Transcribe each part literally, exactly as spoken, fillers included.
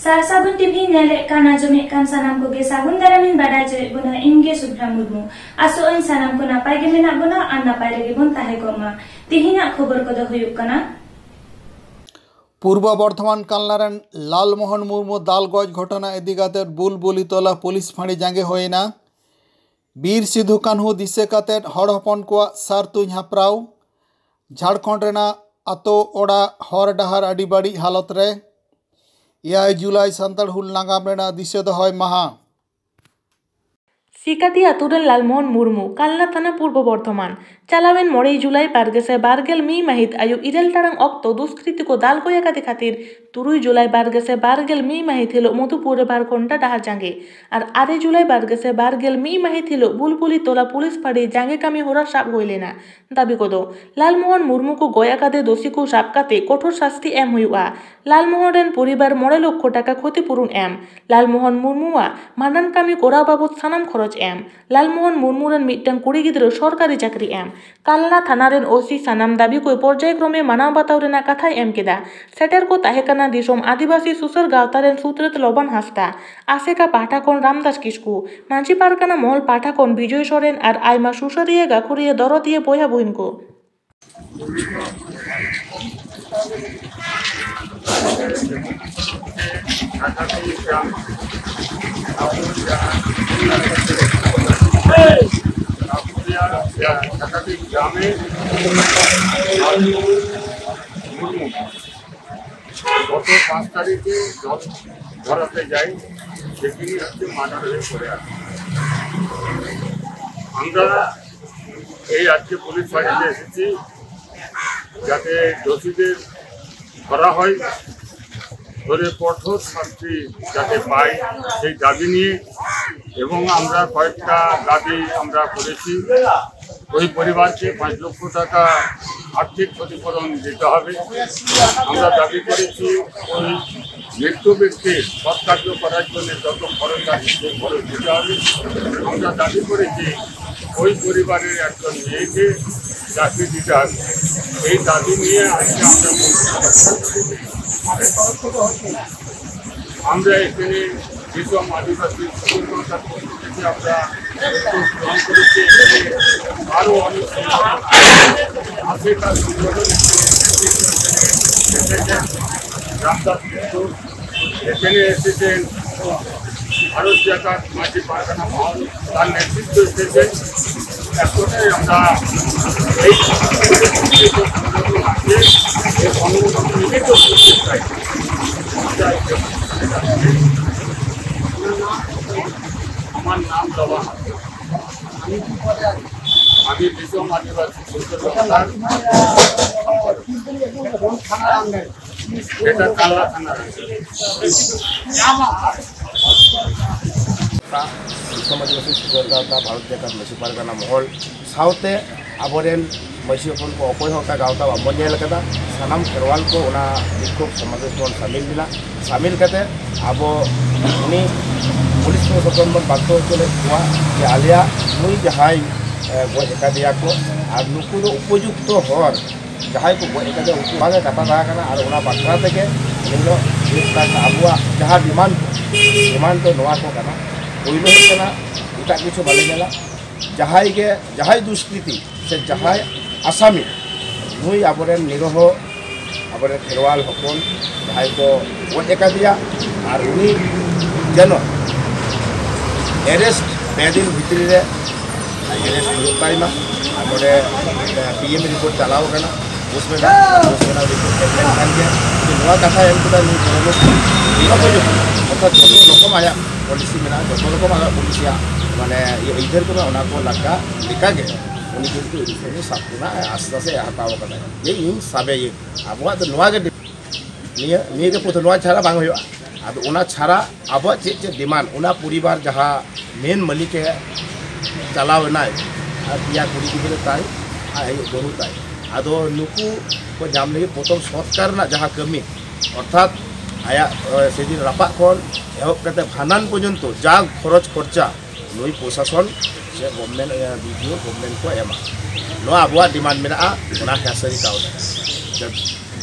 ᱥᱟᱨ ᱥᱟᱹᱜᱩᱱ ᱴᱤᱵᱷᱤ ᱧᱮᱞᱮᱫ ᱠᱟᱱ, ᱟᱸᱡᱚᱢᱮᱫ ᱠᱟᱱ ᱥᱟᱱᱟᱢ ᱠᱚᱜᱮ ᱥᱟᱹᱜᱩᱱ ᱫᱟᱨᱟᱢᱤᱧ ᱵᱟᱰᱟᱭ ᱦᱚᱪᱚᱭᱮᱫ ᱵᱚᱱᱟ, ᱤᱧ ᱜᱮ ᱥᱩᱵᱷᱨᱟ ᱢᱩᱨᱢᱩ᱾ ᱟᱥᱚᱜ ᱟᱹᱧ ᱥᱟᱱᱟᱢ ᱠᱚ ᱱᱟᱯᱟᱭ ᱜᱮ ᱢᱮᱱᱟᱜ ᱵᱚᱱᱟ ᱟᱨ ᱱᱟᱯᱟᱭ ᱨᱮᱜᱮ ᱵᱚᱱ ᱛᱟᱦᱮᱸ ᱠᱚᱜ ᱢᱟ᱾ ᱛᱤᱦᱤᱧᱟᱜ ᱠᱷᱚᱵᱚᱨ ᱠᱚᱫᱚ ᱦᱩᱭᱩᱜ ᱠᱟᱱᱟ᱾ ᱯᱩᱨᱵᱚ ᱵᱚᱨᱫᱷᱚᱢᱟᱱ ᱠᱟᱞᱱᱟ ᱨᱮᱱ ᱞᱟᱞᱢᱳᱦᱚᱱ ᱢᱩᱨᱢᱩ ᱫᱟᱞ ᱜᱚᱡ ᱜᱷᱚᱴᱚᱱᱟ ᱤᱫᱤ ᱠᱟᱛᱮ ᱵᱩᱞᱵᱩᱞᱤ ᱛᱚᱞᱟ ᱯᱩᱞᱤᱥ ᱯᱷᱟᱸᱲᱤ ᱡᱟᱸᱜᱮ ᱦᱩᱭᱮᱱᱟ᱾ ᱵᱤᱨ ᱥᱤᱫᱷᱩ ᱠᱟᱹᱱᱦᱩ ᱫᱤᱥᱟᱹ ᱠᱟᱛᱮ ᱦᱚᱲ ᱦᱚᱯᱚᱱ ᱠᱚᱣᱟᱜ ᱥᱟᱨ ᱛᱩᱧ ᱦᱮᱯᱨᱟᱣ᱾ ᱡᱷᱟᱲᱠᱷᱚᱸᱰ ᱨᱮᱱᱟᱜ ᱟᱛᱳ ᱚᱲᱟᱜ ᱦᱚᱨ ᱰᱟᱦᱟᱨ ᱟᱹᱰᱤ ᱵᱟᱹᱲᱤᱡ ᱦᱟᱞᱚᱛ ᱨᱮ᱾ ᱮᱭᱟᱭ ᱡᱩᱞᱟᱭ ᱥᱟᱱᱛᱟᱲ ᱦᱩᱞ ᱱᱟᱜᱟᱢ ᱨᱮᱱᱟᱜ ᱫᱤᱥᱟᱹ ᱫᱚᱦᱚᱭ ᱢᱟᱦᱟ᱾ ᱥᱤᱠᱟᱛᱤ ᱟᱛᱳ ᱨᱮᱱ ᱞᱟᱞᱢᱳᱦᱚᱱ ᱢᱩᱨᱢᱩ, ᱠᱟᱞᱱᱟ ᱛᱷᱟᱱᱟ, ᱯᱩᱨᱵᱚ ᱵᱚᱨᱫᱷᱚᱢᱟᱱ᱾ ᱪᱟᱞᱟᱣᱮᱱ ᱢᱚᱬᱮᱭ ᱡᱩᱞᱟᱭ ᱵᱟᱨ ᱜᱮᱥᱟᱭ ᱵᱟᱨ ᱜᱮᱞ ᱢᱤᱫ ᱢᱟᱹᱦᱤᱛ ᱟᱹᱭᱩᱵ ᱤᱨᱟᱹᱞ ᱴᱟᱲᱟᱝ ᱚᱠᱛᱚ ᱫᱩᱥᱠᱨᱤᱛᱤ ᱠᱚ ᱫᱟᱞ ᱜᱚᱡ ᱟᱠᱟᱫᱮ ᱠᱷᱟᱹᱛᱤᱨ ᱛᱩᱨᱩᱭ ᱡᱩᱞᱟᱭ ᱵᱟᱨ ᱜᱮᱥᱟᱭ ᱵᱟᱨ ᱜᱮᱞ ᱢᱤᱫ ᱢᱟᱹᱦᱤᱛ ᱦᱤᱞᱳᱜ ᱢᱚᱫᱷᱩᱯᱩᱨ ᱨᱮ ᱵᱟᱨ ᱜᱷᱚᱱᱴᱟ ᱰᱟᱦᱟᱨ ᱡᱟᱸᱜᱮ ᱟᱨ ᱟᱨᱮ ᱡᱩᱞᱟᱭ ᱵᱟᱨ ᱜᱮᱥᱟᱭ ᱵᱟᱨ ᱜᱮᱞ ᱢᱤᱫ ᱢᱟᱹᱦᱤᱛ ᱦᱤᱞᱳᱜ ᱵᱩᱞᱵᱩᱞᱤ ᱛᱚᱞᱟ ᱯᱩᱞᱤᱥ ᱯᱷᱟᱸᱲᱤ ᱡᱟᱸᱜᱮ ᱠᱟᱹᱢᱤ ᱦᱚᱨᱟ ᱥᱟᱵ ᱦᱩᱭ ᱞᱮᱱᱟ᱾ ᱫᱟᱹᱵᱤ ᱠᱚᱫᱚ, ᱞᱟᱞᱢᱳᱦᱚᱱ ᱢᱩᱨᱢᱩ ᱠᱚ ᱜᱚᱡ ᱟᱠᱟᱫᱮ ᱫᱳᱥᱤ ᱠᱚ ᱥᱟᱵ ᱠᱟᱛᱮ ᱠᱚᱴᱷᱳᱨ ᱥᱟᱥᱛᱤ ᱮᱢ ᱦᱩᱭᱩᱜᱼᱟ᱾ ᱞᱟᱞᱢᱳᱦᱚᱱ ᱨᱮᱱ ᱯᱚᱨᱤᱵᱟᱨ ᱢᱚᱬᱮ ᱞᱚᱠᱠᱷᱚ ᱴᱟᱠᱟ ᱠᱷᱚᱛᱤ ᱯᱩᱨᱩᱱ ᱮᱢ᱾ ᱞᱟᱞᱢᱳᱦᱚᱱ ᱢᱩᱨᱢᱩᱣᱟᱜ ᱵᱷᱟᱸᱰᱟᱱ ᱠᱟᱹᱢᱤ ᱠᱚᱨᱟᱣ ᱵᱟᱵᱚᱫ ᱥᱟᱱᱟᱢ ᱠᱷᱚᱨᱚᱪ ᱮᱢ᱾ ᱞᱟᱞᱢᱳᱦᱚᱱ ᱢᱩᱨᱢᱩ ᱨᱮᱱ ᱢᱤᱫᱴᱟᱝ ᱠᱩᱲᱤ ᱜᱤᱫᱽᱨᱟᱹ ᱥᱚᱨᱠᱟᱨᱤ ᱪᱟᱹᱠᱨᱤ ᱮᱢ᱾ ᱠᱟᱞᱱᱟ ᱛᱷᱟᱱᱟ ᱨᱮᱱ ᱳᱥᱤ ᱥᱟᱱᱟᱢ ᱫᱟᱹᱵᱤ ᱠᱚ ᱯᱚᱨᱡᱟᱭ ᱠᱨᱚᱢᱮ ᱢᱟᱱᱟᱣ ᱵᱟᱛᱟᱣ ᱨᱮᱱᱟᱜ ᱠᱟᱛᱷᱟᱭ ᱮᱢ ᱠᱮᱫᱟ᱾ ᱥᱮᱴᱮᱨ ᱠᱚ ᱛᱟᱦᱮᱸ ᱠᱟᱱᱟ ᱫᱤᱥᱚᱢ ᱟᱹᱫᱤᱵᱟᱹᱥᱤ ᱥᱩᱥᱟᱹᱨ ᱜᱟᱶᱛᱟ ᱨᱮᱱ ᱥᱩᱛᱨᱮᱛ ᱞᱚᱵᱟᱱ ᱦᱟᱸᱥᱫᱟ, ᱟᱥᱮᱠᱟ ᱯᱟᱦᱴᱟ ᱠᱷᱚᱱ ᱨᱟᱢᱫᱟᱥ ᱠᱤᱥᱠᱩ, ᱢᱟᱹᱡᱷᱤ ᱯᱟᱨᱜᱟᱱᱟ ᱢᱚᱦᱚᱞ ᱯᱟᱦᱴᱟ ᱠᱷᱚᱱ ᱵᱤᱡᱚᱭ ᱥᱚᱨᱮᱱ ᱟᱨ ᱟᱭᱢᱟ ᱥᱩᱥᱟᱹᱨᱤᱭᱟᱹ ᱜᱟᱹᱠᱷᱩᱲᱤᱭᱟᱹ ᱫᱚᱨᱚᱫᱤᱭᱟᱹ ᱵᱚᱭᱦᱟ ᱵᱩᱦᱤᱱ ᱠᱚ᱾ গত পাঁচ তারিখে জল ধরাতে যাই, সেদিনই হচ্ছে মার্ডার হয়ে পড়ে আছে। আমরা এই আজকে পুলিশ ফাঁড়িতে এসেছি, যাতে দোষীদের ধরা হয়, ধরে কঠোর শাস্তি যাতে পায়, সেই দাবি নিয়ে। এবং আমরা কয়েকটা দাবি আমরা করেছি। ওই পরিবারকে পাঁচ লক্ষ টাকা আর্থিক ক্ষতিপূরণ দিতে হবে। আমরা দাবি করেছি ওই মৃত ব্যক্তির সৎকার্য করার জন্য যত খরচ আছে, সেই খরচ দিতে হবে। আমরা দাবি করেছি ওই পরিবারের একজন মেয়েকে চাকরি দিতে হবে। এই দাবি নিয়ে আজকে আমরা মঞ্চে সভা করেছি। আমরা এখানে যেসব আদিবাসী সুন্দরবন তার পক্ষ থেকে আমরা উদ্যোগ গ্রহণ করেছি, এখানে আরো অনেক সংগঠন আছে। আশিটা সংগঠন এখানে এসেছেন। রামদাস মিত্র এখানে এসেছেন, ভারত জাকাত মাঝি পারগানা মহল তার নেতৃত্বে এসেছেন। এতটাই আমরা এই সংগঠন আছে, এই সংগঠন নিজেকে করতে চাই। আমার নাম জওয়ান। আমি বিশ্বম আদিবাসী সোশ্যাল ওয়ার্কার। এটা কালনা থানা। ᱵᱤᱥᱥᱚ ᱟᱹᱫᱤᱵᱟᱹᱥᱤ ᱥᱩᱥᱟᱹᱨ ᱜᱟᱶᱛᱟ ᱵᱷᱟᱨᱚᱛ ᱡᱟᱠᱟᱛ ᱢᱟᱹᱡᱷᱤ ᱯᱟᱨᱜᱟᱱᱟ ᱢᱚᱦᱚᱞ ᱥᱟᱶᱛᱮ ᱟᱵᱚᱨᱮᱱ ᱢᱟᱹᱡᱷᱤ ᱦᱚᱯᱚᱱ ᱠᱚ ᱚᱠᱚᱭ ᱦᱚᱸ ᱚᱱᱠᱟ ᱜᱟᱶᱛᱟ ᱵᱟᱵᱚᱱ ᱧᱮᱞ ᱟᱠᱟᱫᱟ᱾ ᱥᱟᱱᱟᱢ ᱠᱷᱮᱨᱣᱟᱞ ᱠᱚ ᱚᱱᱟ ᱵᱤᱠᱠᱷᱳᱵ ᱥᱚᱢᱟᱵᱮᱥ ᱵᱚᱱ ᱥᱟᱢᱤᱞ ᱞᱮᱱᱟ᱾ ᱥᱟᱢᱤᱞ ᱠᱟᱛᱮ ᱟᱵᱚ ᱩᱱᱤ ᱯᱩᱞᱤᱥ ᱯᱨᱚᱥᱟᱥᱚᱱ ᱵᱚᱱ ᱵᱟᱫᱽᱫᱷᱚ ᱦᱚᱪᱚ ᱞᱮᱫ ᱠᱚᱣᱟ ᱡᱮ ᱟᱞᱮᱭᱟᱜ ᱱᱩᱭ ᱡᱟᱦᱟᱸᱭ, ᱮ, ᱜᱚᱡ ᱟᱠᱟᱫᱮᱭᱟ ᱠᱚ, ᱟᱨ ᱱᱩᱠᱩ ᱫᱚ ᱩᱯᱚᱡᱩᱠᱛᱚ ᱦᱚᱲ ᱡᱟᱦᱟᱸᱭ ᱠᱚ ᱜᱚᱡ ᱟᱠᱟᱫᱮᱭᱟ ᱩᱱᱠᱩ ᱚᱱᱟᱜᱮ ᱠᱟᱛᱷᱟ ᱛᱟᱦᱮᱸ ᱠᱟᱱᱟ᱾ ᱟᱨ ᱚᱱᱟ ᱵᱟᱠᱷᱨᱟ ᱛᱮᱜᱮ ᱱᱤᱛᱚᱜ ᱟᱵᱚᱣᱟᱜ ᱡᱟᱦᱟᱸ ᱰᱤᱢᱟᱱᱰ, ᱰᱤᱢᱟᱱᱰ ᱫᱚ ᱱᱚᱣᱟ ᱠᱚ ᱠᱟᱱᱟ᱾ ᱯᱳᱭᱞᱳ ᱦᱩᱭᱩᱜ ᱠᱟᱱᱟ, ᱮᱴᱟᱜ ᱠᱤᱪᱷᱩ ᱵᱟᱞᱮ ᱧᱮᱞᱟ᱾ ᱡᱟᱦᱟᱸᱭ ᱜᱮ, ᱡᱟᱦᱟᱸᱭ ᱫᱩᱥᱠᱨᱤᱛᱤ ᱥᱮ ᱡᱟᱦᱟᱸᱭ ᱟᱥᱟᱢᱤ ᱱᱩᱭ ᱟᱵᱚᱨᱮᱱ ᱱᱤᱨᱚᱦᱚ, ᱟᱵᱚᱨᱮᱱ ᱠᱷᱮᱨᱣᱟᱞ ᱦᱚᱯᱚᱱ ᱡᱟᱦᱟᱸᱭ ᱠᱚ ᱜᱚᱡ ᱟᱠᱟᱫᱮᱭᱟ, ᱟᱨ ᱩᱱᱤ ᱡᱮᱱᱚ ᱮᱨᱮᱥᱴ ᱯᱮ ᱫᱤᱱ ᱵᱷᱤᱛᱨᱤ ᱨᱮ ᱮᱨᱮᱥᱴ ᱦᱩᱭᱩᱜ ᱛᱟᱭ ᱢᱟ᱾ ᱟᱨ ᱱᱚᱰᱮ ᱯᱤ ᱮᱢ ᱨᱤᱯᱳᱨᱴ ᱪᱟᱞᱟᱣ ᱟᱠᱟᱱᱟ, ᱯᱳᱥᱴᱢᱮᱰᱟᱢ, ᱯᱳᱥᱴᱢᱮᱰᱟᱢ ᱨᱤᱯᱳᱨᱴ ᱦᱮᱡ ᱞᱮᱱᱠᱷᱟᱱ ᱜᱮ ᱡᱮ ᱱᱚᱣᱟ ᱠᱟᱛᱷᱟ ᱮᱢ ᱠᱮᱫᱟ ᱱᱩᱭ ᱡᱚᱱᱚᱜᱚ ᱱᱤᱨᱚᱯᱚᱡᱚ, ᱚᱨᱛᱷᱟᱛ ᱡᱚᱛᱚ ᱨᱚᱠᱚᱢ ᱟᱭᱟᱜ ᱯᱚᱞᱤᱥᱤ ᱢᱮᱱᱟᱜᱼᱟ, ᱡᱚᱛᱚ ᱨᱚᱠᱚᱢ ᱟᱭᱟᱜ ᱯᱚᱞᱤᱥᱤᱭᱟᱜ ᱢᱟᱱᱮ ᱤᱭᱟᱹ ᱟᱹᱭᱫᱟᱹᱨ ᱠᱚ ᱢᱮᱱᱟᱜᱼᱟ, ᱚᱱᱟ ᱠᱚ ᱞᱮᱠᱟ ᱞᱮᱠᱟᱜᱮ ᱩᱱᱤ ᱠᱤᱱᱛᱩ ᱩᱱᱤ ᱥᱟᱵ ᱨᱮᱱᱟᱜ ᱟᱥᱛᱮ ᱟᱥᱛᱮ ᱦᱟᱛᱟᱣ ᱟᱠᱟᱫᱟᱭ ᱡᱮ ᱤᱧ ᱥᱟᱵᱮᱭᱟᱹᱧ᱾ ᱟᱵᱚᱣᱟᱜ ᱫᱚ ᱱᱚᱣᱟ ᱜᱮ ᱱᱤᱭᱟᱹ, ᱱᱤᱭᱟᱹ ᱜᱮ ᱯᱨᱚᱛᱷᱚᱢ, ᱱᱚᱣᱟ ᱪᱷᱟᱲᱟ ᱵᱟᱝ ᱦᱩᱭᱩᱜᱼᱟ᱾ ᱟᱫᱚ ᱚᱱᱟ ᱪᱷᱟᱲᱟ ᱟᱵᱚᱣᱟᱜ ᱪᱮᱫ ᱪᱮᱫ ᱰᱤᱢᱟᱱᱰ, ᱚᱱᱟ ᱯᱚᱨᱤᱵᱟᱨ ᱡᱟᱦᱟᱸ ᱢᱮᱱ ᱢᱟᱹᱞᱤᱠᱮ ᱪᱟᱞᱟᱣ ᱮᱱᱟᱭ, ᱟᱨ ᱯᱮᱭᱟ ᱠᱩᱲᱤ ᱜᱤᱫᱽᱨᱟᱹ ᱛᱟᱭ, ᱟᱡ ᱟᱭᱳ ᱵᱟᱹᱦᱩ ᱛᱟᱭ, ᱟᱫᱚ ᱱᱩᱠᱩ ᱠᱚ ᱧᱟᱢ ᱞᱟᱹᱜᱤᱫ ᱯᱨᱚᱛᱷᱚᱢ ᱥᱚᱛᱠᱟᱨ ᱨᱮᱱᱟᱜ ᱡᱟᱦᱟᱸ ᱠᱟᱹᱢᱤ, ᱚᱨᱛᱷᱟᱛ ᱟᱭᱟᱜ, ᱮ, ᱥᱮᱫᱤᱱ ᱨᱟᱯᱟᱜ ᱠᱷᱚᱱ ᱮᱦᱚᱵ ᱠᱟᱛᱮ ᱵᱷᱟᱸᱰᱟᱱ ᱯᱚᱨᱡᱚᱱᱛᱚ ᱡᱟ ᱠᱷᱚᱨᱚᱪ ᱠᱷᱚᱨᱪᱟ ᱱᱩᱭ ᱯᱨᱚᱥᱟᱥᱚᱱ ᱥᱮ ᱜᱚᱵᱷᱢᱮᱱᱴ, ᱮ, ᱵᱤ ᱰᱤ ᱳ ᱜᱚᱵᱷᱢᱮᱱᱴ ᱠᱚ ᱮᱢᱟ᱾ ᱱᱚᱣᱟ ᱟᱵᱚᱣᱟᱜ ᱰᱤᱢᱟᱱᱰ ᱢᱮᱱᱟᱜᱼᱟ, ᱚᱱᱟ ᱠᱷᱮᱥᱟᱨᱤ ᱠᱟᱣᱰᱤ᱾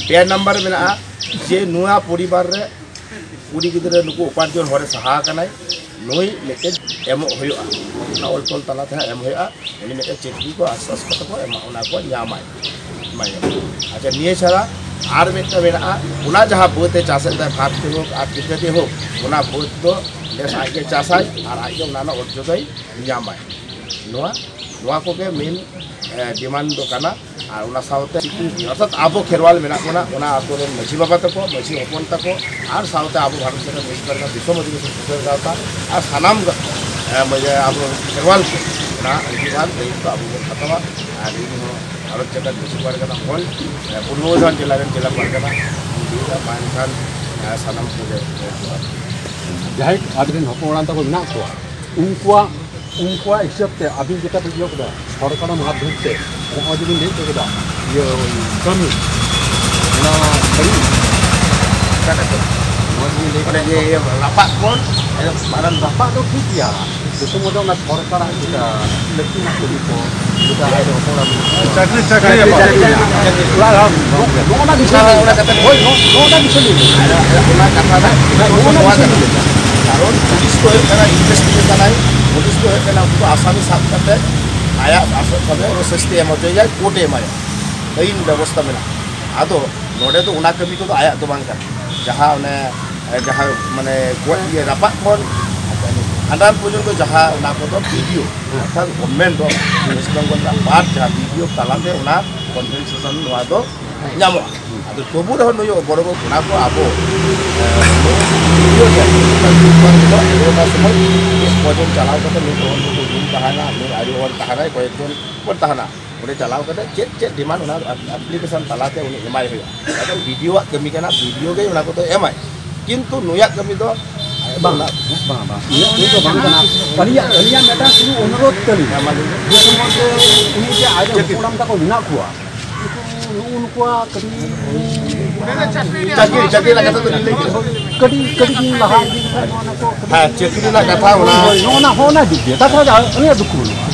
ᱯᱮ ᱱᱟᱢᱵᱟᱨ ᱨᱮ ᱢᱮᱱᱟᱜᱼᱟ ᱡᱮ ᱱᱚᱣᱟ ᱯᱚᱨᱤᱵᱟᱨ ᱨᱮ ᱠᱩᱲᱤ ᱜᱤᱫᱽᱨᱟᱹ ᱱᱩᱠᱩ ᱩᱯᱟᱨᱡᱚᱱ ᱦᱚᱨᱮ ᱥᱟᱦᱟ ᱟᱠᱟᱱᱟᱭ, ᱱᱩᱭ ᱢᱤᱫᱴᱮᱱ ᱮᱢᱚᱜ ᱦᱩᱭᱩᱜᱼᱟ, ᱚᱱᱟ ᱚᱞ ᱛᱚᱞ ᱛᱟᱞᱟ ᱛᱮᱦᱟᱸᱜ ᱮᱢ ᱦᱩᱭᱩᱜᱼᱟ᱾ ᱩᱱᱤ ᱢᱤᱫᱴᱮᱱ ᱪᱟᱹᱠᱨᱤ ᱠᱚ ᱟᱥᱛᱮ ᱟᱥᱛᱮ ᱛᱮᱠᱚ ᱮᱢᱟ, ᱚᱱᱟ ᱠᱚ ᱧᱟᱢᱟᱭ, ᱮᱢᱟᱭᱟ᱾ ᱟᱪᱪᱷᱟ, ᱱᱤᱭᱟᱹ ᱪᱷᱟᱲᱟ ᱟᱨ ᱢᱤᱫᱴᱮᱱ ᱢᱮᱱᱟᱜᱼᱟ, ᱚᱱᱟ ᱡᱟᱦᱟᱸ ᱵᱟᱹᱫᱽ ᱮ ᱪᱟᱥᱮᱫ ᱛᱟᱭ, ᱵᱷᱟᱛ ᱛᱮ ᱦᱳᱠ ᱟᱨ ᱪᱤᱠᱟᱹᱛᱮ ᱦᱳᱠ, ᱚᱱᱟ ᱵᱟᱹᱫᱽ ᱫᱚ ᱱᱮᱥ ᱟᱡ ᱜᱮ ᱪᱟᱥᱟᱭ ᱟᱨ ᱟᱡ ᱜᱮ ᱚᱱᱟ ᱨᱮᱱᱟᱜ ᱚᱨᱡᱚ ᱫᱚᱭ ᱧᱟᱢᱟᱭ᱾ ᱱᱚᱣᱟ, ᱱᱚᱣᱟ ᱠᱚᱜᱮ ᱢᱮᱱ ᱰᱤᱢᱟᱱᱰ ᱫᱚ ᱠᱟᱱᱟ᱾ ᱟᱨ ᱚᱱᱟ ᱥᱟᱶᱛᱮ ᱚᱨᱛᱷᱟᱛ ᱟᱵᱚ ᱠᱷᱮᱨᱣᱟᱞ ᱢᱮᱱᱟᱜ ᱵᱚᱱᱟ, ᱚᱱᱟ ᱟᱛᱳ ᱨᱮᱱ ᱢᱟᱹᱡᱷᱤ ᱵᱟᱵᱟ ᱛᱟᱠᱚ, ᱢᱟᱹᱡᱷᱤ ᱦᱚᱯᱚᱱ ᱛᱟᱠᱚ, ᱟᱨ ᱥᱟᱶᱛᱮ ᱟᱵᱚ ᱵᱷᱟᱨᱚᱛ ᱥᱚᱨᱠᱟᱨ ᱢᱟᱹᱡᱷᱤ ᱯᱟᱨᱜᱟᱱᱟ, ᱫᱤᱥᱚᱢ ᱟᱹᱫᱤᱵᱟᱹᱥᱤ ᱥᱩᱥᱟᱹᱨ ᱜᱟᱶᱛᱟ ᱟᱨ ᱥᱟᱱᱟᱢ ᱜᱟ-, ᱮ, ᱢᱟᱹᱡᱷᱤ, ᱟᱵᱚ ᱠᱷᱮᱨᱣᱟᱞ ᱠᱚ ᱚᱱᱟ ᱟᱹᱰᱤ ᱢᱟᱨᱟᱝ ᱫᱟᱭᱤᱛᱛᱚ ᱟᱵᱚ ᱵᱚᱱ ᱦᱟᱛᱟᱣᱟ᱾ ᱟᱨ ᱤᱧ ᱦᱚᱸ ᱵᱷᱟᱨᱚᱛ ᱡᱟᱠᱟᱛ ᱢᱟᱹᱡᱷᱤ ᱯᱟᱨᱜᱟᱱᱟ ᱦᱚᱸ, ᱮ, ᱯᱩᱨᱵᱚ ᱵᱚᱨᱫᱷᱚᱢᱟᱱ ᱡᱮᱞᱟ ᱨᱮᱱ ᱡᱮᱞᱟ ᱯᱟᱨᱜᱟᱱᱟ ᱤᱧ ᱞᱟᱹᱭᱫᱟ, ᱢᱟ ᱮᱱᱠᱷᱟᱱ, ᱮ, ᱥᱟᱱᱟᱢ ᱠᱚᱜᱮ, ᱮ, ᱡᱚᱦᱟᱨ᱾ ᱡᱟᱦᱟᱸᱭ ᱟᱵᱚᱨᱮᱱ ᱦᱚᱯᱚᱱ ᱮᱨᱟ ᱛᱟᱠᱚ ᱢᱮᱱᱟᱜ ᱠᱚᱣᱟ, ᱩᱱᱠᱩᱣᱟᱜ, ᱩᱱᱠᱩᱣᱟᱜ ᱦᱤᱥᱟᱹᱵ ᱛᱮ ᱟᱹᱵᱤᱱ ᱡᱮᱴᱟ ᱵᱤᱱ ᱞᱟᱹᱭ ᱠᱮᱫᱟ, ᱥᱚᱨᱠᱟᱨᱟᱜ ᱢᱟᱫᱽᱫᱷᱚᱢ ᱛᱮ ᱱᱚᱜᱼᱚᱭ ᱡᱮ ᱵᱤᱱ ᱞᱟᱹᱭ ᱦᱚᱪᱚ ᱠᱮᱫᱟ, ᱤᱭᱟᱹ, ᱠᱟᱹᱢᱤ, ᱚᱱᱟ ᱥᱟᱹᱨᱤ? ᱱᱚᱣᱟ ᱡᱮ ᱵᱤᱱ ᱞᱟᱹᱭ ᱠᱮᱫᱟ, ᱚᱱᱮ ᱡᱮ ᱤᱭᱟᱹ ᱨᱟᱯᱟᱜ ᱠᱷᱚᱱ ᱮᱦᱚᱵ ᱢᱟᱨᱟᱝ ᱨᱟᱯᱟᱜ ᱫᱚ ᱴᱷᱤᱠ ᱜᱮᱭᱟ, ᱡᱚᱛᱚ ᱢᱚᱫᱽᱫᱷᱮ ᱚᱱᱟ ᱥᱚᱨᱠᱟᱨᱟᱜ ᱡᱮᱴᱟ ᱞᱟᱹᱠᱛᱤ ᱨᱮᱱᱟᱜ ᱠᱟᱹᱢᱤ ᱠᱚ, ᱡᱮᱴᱟ ᱟᱡ ᱦᱚᱯᱚᱱ ᱮᱨᱟ ᱪᱟᱹᱠᱨᱤ, ᱪᱟᱹᱠᱨᱤ ᱪᱟᱹᱠᱨᱤ, ᱨᱟᱯᱟᱜ᱾ ᱪᱟᱹᱠᱨᱤ ᱨᱮᱱᱟᱜ᱾ ᱱᱚᱜᱼᱚ ᱱᱟ ᱵᱤᱥᱚᱭ ᱚᱱᱟ, ᱚᱱᱟ ᱠᱟᱛᱷᱟ ᱦᱳᱭ, ᱱᱚᱜᱼᱚ, ᱱᱚᱜᱼᱚ ᱱᱟ ᱵᱤᱥᱚᱭ ᱞᱟᱹᱭ ᱢᱮ᱾ ᱚᱱᱟ ᱠᱟᱛᱷᱟ ᱨᱮᱱᱟᱜ ᱱᱚᱜᱼᱚ ᱱᱟ ᱱᱚᱣᱟ ᱵᱤᱥᱚᱭ ᱠᱟᱱᱟ᱾ ᱞᱟᱹᱭ ᱢᱮ᱾ ᱠᱟᱨᱚᱱ ᱯᱩᱞᱤᱥ ᱫᱚ ᱦᱩᱭᱩᱜ ᱠᱟᱱᱟ, ᱤᱱᱵᱷᱮᱥᱴᱤᱜᱮᱴ ᱠᱟᱱᱟᱭ, ᱯᱩᱞᱤᱥ ᱫᱚ ᱦᱩᱭᱩᱜ ᱠᱟᱱᱟ, ᱩᱱᱠᱩ ᱫᱚ ᱟᱥᱟᱢᱤ ᱥᱟᱵ ᱠᱟᱛᱮ ᱟᱭᱟᱜ ᱟᱥᱚᱞ ᱠᱟᱹᱢᱤ ᱨᱮ ᱥᱟᱹᱥᱛᱤ ᱮᱢ ᱦᱚᱪᱚᱭᱮᱭᱟᱭ, ᱠᱳᱨᱴ ᱮ ᱮᱢᱟᱭᱟ, ᱟᱹᱭᱤᱱ ᱵᱮᱵᱚᱥᱛᱷᱟ ᱢᱮᱱᱟᱜᱼᱟ᱾ ᱟᱫᱚ ᱱᱚᱰᱮ ᱫᱚ ᱚᱱᱟ ᱠᱟᱹᱢᱤ ᱠᱚᱫᱚ ᱟᱭᱟᱜ ᱫᱚ ᱵᱟᱝ ᱠᱟᱱᱟ᱾ ᱡᱟᱦᱟᱸ ᱚᱱᱮ, ᱮ, ᱡᱟᱦᱟᱸ ᱢᱟᱱᱮ ᱜᱚᱡ, ᱤᱭᱟᱹ, ᱨᱟᱯᱟᱜ ᱠᱷᱚᱱ ᱵᱷᱟᱸᱰᱟᱱ ᱯᱚᱨᱡᱚᱱᱛᱚ ᱡᱟᱦᱟᱸ ᱚᱱᱟ ᱠᱚᱫᱚ ᱵᱤᱰᱤᱳ, ᱚᱨᱛᱷᱟᱛ ᱜᱚᱵᱷᱢᱮᱱᱴ ᱫᱚ ᱳᱭᱮᱥᱴ ᱵᱮᱝᱜᱚᱞ ᱨᱮᱱᱟᱜ ᱯᱟᱨᱴ, ᱡᱟᱦᱟᱸ ᱵᱤᱰᱤᱳ ᱛᱟᱞᱟᱛᱮ ᱚᱱᱟ ᱠᱚᱱᱥᱮᱥᱚᱱ ᱱᱚᱣᱟ ᱫᱚ ᱧᱟᱢᱚᱜᱼᱟ᱾ ᱟᱫᱚ ᱛᱚᱵᱩ ᱨᱮᱦᱚᱸ ᱱᱩᱭ ᱵᱚᱲᱚ ᱵᱟᱹᱵᱩ ᱚᱱᱟ ᱠᱚ ᱟᱵᱚ, ᱮ, ᱱᱩᱭ ᱥᱚᱢᱚᱭ ᱯᱩᱞᱤᱥ ᱯᱚᱨᱡᱚᱱᱛᱚ ᱪᱟᱞᱟᱣ ᱠᱟᱛᱮ ᱱᱩᱭ ᱛᱚᱫᱚᱱᱛᱚ ᱠᱚ ᱦᱩᱭᱩᱜ ᱛᱟᱦᱮᱱᱟ, ᱱᱩᱭ ᱟᱭᱳ ᱦᱚᱲ ᱛᱟᱦᱮᱱᱟᱭ, ᱠᱚᱭᱮᱠ ᱡᱚᱱ ᱦᱚᱲ ᱛᱟᱦᱮᱱᱟ, ᱚᱸᱰᱮ ᱪᱟᱞᱟᱣ ᱠᱟᱛᱮ ᱪᱮᱫ ᱪᱮᱫ ᱰᱤᱢᱟᱱᱰ ᱚᱱᱟ ᱟᱯᱞᱤᱠᱮᱥᱚᱱ ᱛᱟᱞᱟᱛᱮ ᱩᱱᱤ ᱮᱢᱟᱭ ᱦᱩᱭᱩᱜᱼᱟ᱾ ᱟᱫᱚ ᱵᱤᱰᱤᱳᱣᱟᱜ ᱠᱟᱹᱢᱤ ᱠᱟᱱᱟ, ᱵᱤᱰᱤᱳ ᱜᱮ ᱚᱱᱟ ᱠᱚᱫᱚ ᱮᱢᱟᱭ, ᱠᱤᱱᱛᱩ ᱱᱩᱭᱟᱜ ᱠᱟᱹᱢᱤ ᱫᱚ ᱵᱟᱝ, ᱚᱱᱟ ᱵᱟᱝ, ᱵᱟᱝ, ᱤᱧᱟᱹᱜ ᱠᱟᱹᱢᱤ ᱫᱚ ᱵᱟᱝ ᱠᱟᱱᱟ᱾ ᱟᱹᱞᱤᱧᱟᱜ, ᱟᱹᱞᱤᱧᱟᱜ ᱢᱤᱫᱴᱟᱝ ᱥᱩᱫᱷᱩ ᱚᱱᱩᱨᱳᱫᱷ ᱛᱟᱹᱞᱤᱧ, ᱦᱮᱸ, ᱢᱟ ᱞᱟᱹᱭ ᱢᱮ᱾ ᱡᱮ ᱥᱚᱢᱚᱭ ᱩᱱᱤ ᱡᱮ ᱟᱡ ᱨᱮᱱ ᱪᱮᱫ? ᱦᱚᱯᱚᱱ ᱛᱟᱠᱚ ᱢᱮᱱᱟᱜ ᱠᱚᱣᱟ, ᱱᱩᱜᱼᱩ ᱱᱩᱠᱩᱣᱟᱜ ᱠᱟᱹᱴᱤᱡ ᱪᱟᱹᱠᱨᱤ, ᱪᱟᱹᱠᱨᱤ ᱨᱮᱱᱟᱜ ᱠᱟᱛᱷᱟ ᱫᱚ ᱞᱤᱧ ᱞᱟᱹᱭ ᱠᱮᱫᱟ᱾ ᱠᱟᱹᱴᱤᱡ, ᱠᱟᱹᱴᱤᱡ ᱵᱤᱱ ᱞᱟᱦᱟ ᱤᱫᱤ ᱞᱮᱠᱷᱟᱱ ᱱᱚᱣᱟ ᱠᱚ ᱠᱟᱹᱴᱤᱡ ᱦᱮᱸ, ᱪᱟᱹᱠᱨᱤ ᱨᱮᱱᱟᱜ ᱠᱟᱛᱷᱟ ᱚᱱᱟ ᱦᱳᱭ, ᱱᱚᱜᱼᱚ ᱱᱟ, ᱦᱚᱸ ᱚᱱᱟ ᱫᱤᱠ ᱫᱤᱭᱮ ᱛᱟᱨᱯᱚᱨᱮ ᱟᱹᱞᱤᱧᱟᱜ ᱫᱩᱠᱷ ᱵᱟᱹᱱᱩᱜᱼᱟ᱾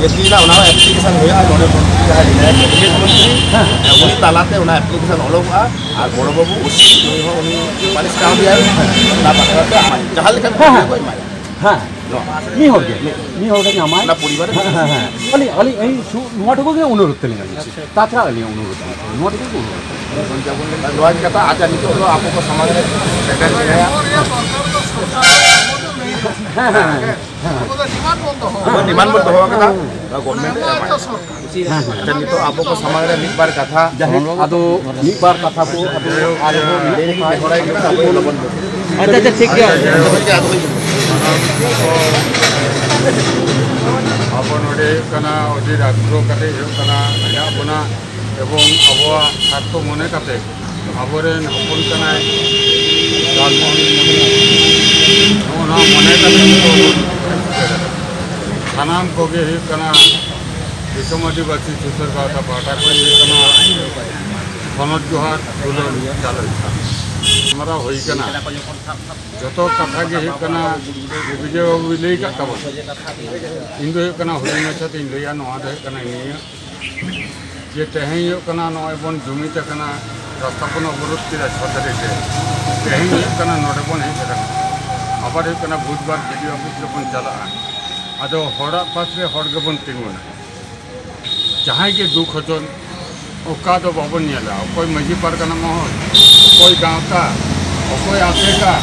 ᱡᱮ ᱛᱤᱱᱟᱹᱜ ᱚᱱᱟ ᱦᱚᱸ ᱮᱯᱞᱤᱠᱮᱥᱚᱱ ᱦᱩᱭᱩᱜᱼᱟ, ᱱᱚᱰᱮ ᱢᱚᱱᱛᱨᱤ ᱡᱟᱦᱟᱸᱭ ᱢᱮᱱᱟᱭᱟ, ᱠᱮᱵᱤᱱᱮᱴ ᱢᱚᱱᱛᱨᱤ, ᱦᱮᱸ, ᱩᱱᱤ ᱛᱟᱞᱟᱛᱮ ᱚᱱᱟ ᱮᱯᱞᱤᱠᱮᱥᱚᱱ ᱚᱰᱚᱠᱚᱜᱼᱟ᱾ ᱟᱨ ᱵᱚᱲᱚ ᱵᱟᱹᱵᱩ ᱳᱥᱤ ᱱᱩᱭ ᱦᱚᱸ ᱩᱱᱤ ᱯᱟᱹᱨᱤᱥ ᱠᱟᱣ ᱫᱮᱭᱟ, ᱚᱱᱟ ᱵᱟᱠᱷᱨᱟ ᱛᱮ ᱟᱢᱟᱜ ᱡᱟᱦᱟᱸ ᱞᱮᱠᱟ ᱦᱮᱸ, ᱦᱮᱸ᱾ ᱠᱚ ᱮᱢᱟᱭᱟ᱾ ᱦᱮᱸ, ᱱᱚᱣᱟ ᱢᱤᱫ ᱦᱚᱲ ᱜᱮ, ᱢᱤᱫ ᱦᱚᱲ ᱜᱮ ᱧᱟᱢᱟᱭ᱾ ᱚᱱᱟ ᱯᱚᱨᱤᱵᱟᱨ ᱨᱮ ᱦᱮᱸ, ᱦᱮᱸ, ᱦᱮᱸ᱾ ᱟᱹᱞᱤᱧ, ᱟᱹᱞᱤᱧ, ᱟᱹᱞᱤᱧ ᱥᱩ-, ᱱᱚᱣᱟ ᱴᱩᱠᱩ ᱜᱮ ᱚᱱᱩᱨᱳᱫᱷ ᱛᱟᱹᱞᱤᱧ ᱟᱹᱞᱤᱧ᱾ ᱛᱟᱪᱷᱟᱲᱟ ᱟᱹᱞᱤᱧᱟᱜ ᱚᱱᱩᱨᱳᱫᱷ ᱵᱟᱹᱱᱩᱜᱼᱟ᱾ ᱱᱚᱣᱟ ᱴᱩᱠᱩ ᱜᱮ ᱚᱱᱩᱨᱳᱫᱷ᱾ ᱱᱚᱣᱟ ᱜᱮ ᱠᱟᱛᱷᱟ, ᱟᱪᱪᱷᱟ, ᱱᱤᱛᱚᱜ ᱫᱚ ᱟᱵᱚ ᱠᱚ ᱥᱟᱢᱟᱝ ᱨᱮ ᱥᱮᱴᱮᱨ ᱢᱮᱱᱟᱭᱟ᱾ ᱦᱮᱸ, ᱦᱮᱸ, ᱦᱮᱸ᱾ ᱟᱵᱚ ᱫᱚ ᱰᱤᱢᱟᱱᱰ ᱵᱚᱱ ᱫᱚᱦᱚ ᱟᱠᱟᱫᱟ, ᱱᱚᱣᱟ ᱜᱚᱵᱷᱢᱮᱱᱴ ᱮ ᱮᱢᱟᱭᱟ᱾ ᱦᱮᱸ, ᱦᱮᱸ᱾ ᱟᱪᱪᱷᱟ, ᱱᱤᱛᱚᱜ ᱟᱵᱚ ᱠᱚ ᱥᱟᱢᱟᱝ ᱨᱮ ᱢᱤᱫ ᱵᱟᱨ ᱠᱟᱛᱷᱟ᱾ ᱡᱟᱭᱦᱳᱠ, ᱟᱫᱚ ᱢᱤᱫ ᱵᱟᱨ ᱠᱟᱛᱷᱟ ᱠᱚ ᱟᱵᱚ ᱟᱨᱦᱚᱸ ᱢᱮᱱᱟᱜ ᱠᱚ ᱠᱷᱟᱱ ᱟᱪᱪᱷᱟ, ᱟᱪᱪᱷᱟ, ᱴᱷᱤᱠ ᱜᱮᱭᱟ᱾ ᱟᱵᱚ ᱱᱚᱰᱮ ᱦᱩᱭᱩᱜ ᱠᱟᱱᱟ, ᱚᱫᱷᱤᱨ ᱟᱜᱽᱨᱚᱦ ᱠᱟᱛᱮ ᱦᱩᱭᱩᱜ ᱠᱟᱱᱟ, ᱢᱮᱱᱟᱜ ᱵᱚᱱᱟ ᱮᱵᱚᱝ ᱟᱵᱚᱣᱟᱜ ᱥᱟᱨᱛᱷᱚ ᱢᱚᱱᱮ ᱠᱟᱛᱮ ᱟᱵᱚᱨᱮᱱ ᱦᱚᱯᱚᱱ ᱠᱟᱱᱟᱭ ᱞᱟᱞᱢᱳᱦᱚᱱ ᱢᱩᱨᱢᱩ᱾ ᱱᱚᱜᱼᱚ ᱱᱚᱣᱟ ᱢᱚᱱᱮ ᱠᱟᱛᱮ ᱱᱤᱛᱚᱜ ᱵᱚᱱ ᱥᱟᱱᱟᱢ ᱠᱚᱜᱮ ᱦᱩᱭᱩᱜ ᱠᱟᱱᱟ ᱫᱤᱥᱚᱢ ᱟᱹᱫᱤᱵᱟᱹᱥᱤ ᱥᱩᱥᱟᱹᱨ ᱜᱟᱶᱛᱟ ᱯᱟᱦᱴᱟ ᱠᱷᱚᱱ ᱦᱩᱭᱩᱜ ᱠᱟᱱᱟ ᱠᱷᱚᱱᱚᱛ ᱡᱚᱦᱟᱨ ᱫᱩᱞᱟᱹᱲ ᱪᱟᱞ ᱟᱠᱟᱱᱟ᱾ ᱜᱟᱞᱢᱟᱨᱟᱣ ᱦᱩᱭ ᱠᱟᱱᱟ᱾ ᱡᱚᱛᱚ ᱠᱟᱛᱷᱟ ᱜᱮ ᱦᱩᱭᱩᱜ ᱠᱟᱱᱟ ᱵᱤᱡᱚᱭ ᱵᱟᱹᱵᱩᱭ ᱞᱟᱹᱭ ᱠᱟᱜ ᱛᱟᱵᱚᱱᱟ᱾ ᱤᱧ ᱫᱚ ᱦᱩᱭᱩᱜ ᱠᱟᱱᱟ ᱦᱩᱰᱤᱧ ᱢᱟᱪᱷᱟ ᱛᱤᱧ ᱞᱟᱹᱭᱟ, ᱱᱚᱣᱟ ᱫᱚ ᱦᱩᱭᱩᱜ ᱠᱟᱱᱟ ᱱᱤᱭᱟᱹ ᱡᱮ ᱛᱮᱦᱮᱧ ᱦᱩᱭᱩᱜ ᱠᱟᱱᱟ ᱱᱚᱜᱼᱚᱭ ᱵᱚᱱ ᱡᱩᱢᱤᱫ ᱟᱠᱟᱱᱟ, ᱨᱟᱥᱛᱟ ᱵᱚᱱ ᱚᱵᱚᱨᱳᱫᱷ ᱠᱮᱫᱟ ᱪᱷᱚ ᱛᱟᱹᱨᱤᱠᱷ ᱨᱮ, ᱛᱮᱦᱮᱧ ᱦᱩᱭᱩᱜ ᱠᱟᱱᱟ ᱱᱚᱰᱮ ᱵᱚᱱ ᱦᱮᱡ ᱟᱠᱟᱱᱟ, ᱟᱵᱟᱨ ᱦᱩᱭᱩᱜ ᱠᱟᱱᱟ ᱵᱩᱫᱷᱵᱟᱨ ᱵᱤᱰᱤᱳ ᱚᱯᱷᱤᱥ ᱨᱮᱵᱚᱱ ᱪᱟᱞᱟᱜᱼᱟ᱾ ᱟᱫᱚ ᱦᱚᱲᱟᱜ ᱯᱟᱥ ᱨᱮ ᱦᱚᱲ ᱜᱮᱵᱚᱱ ᱛᱤᱸᱜᱩᱱᱟ᱾ ᱡᱟᱦᱟᱸᱭ ᱜᱮ ᱫᱩᱠ ᱦᱚᱪᱚᱱ, ᱚᱠᱟ ᱫᱚ ᱵᱟᱵᱚᱱ ᱧᱮᱞᱟ, ᱚᱠᱚᱭ ᱢᱟᱺᱡᱷᱤ ᱯᱟᱨᱜᱟᱱᱟ ᱢᱚᱦᱚᱞ, ᱚᱠᱚᱭ ᱜᱟᱶᱛᱟ, ᱚᱠᱚᱭ ᱟᱥᱮᱠᱟ,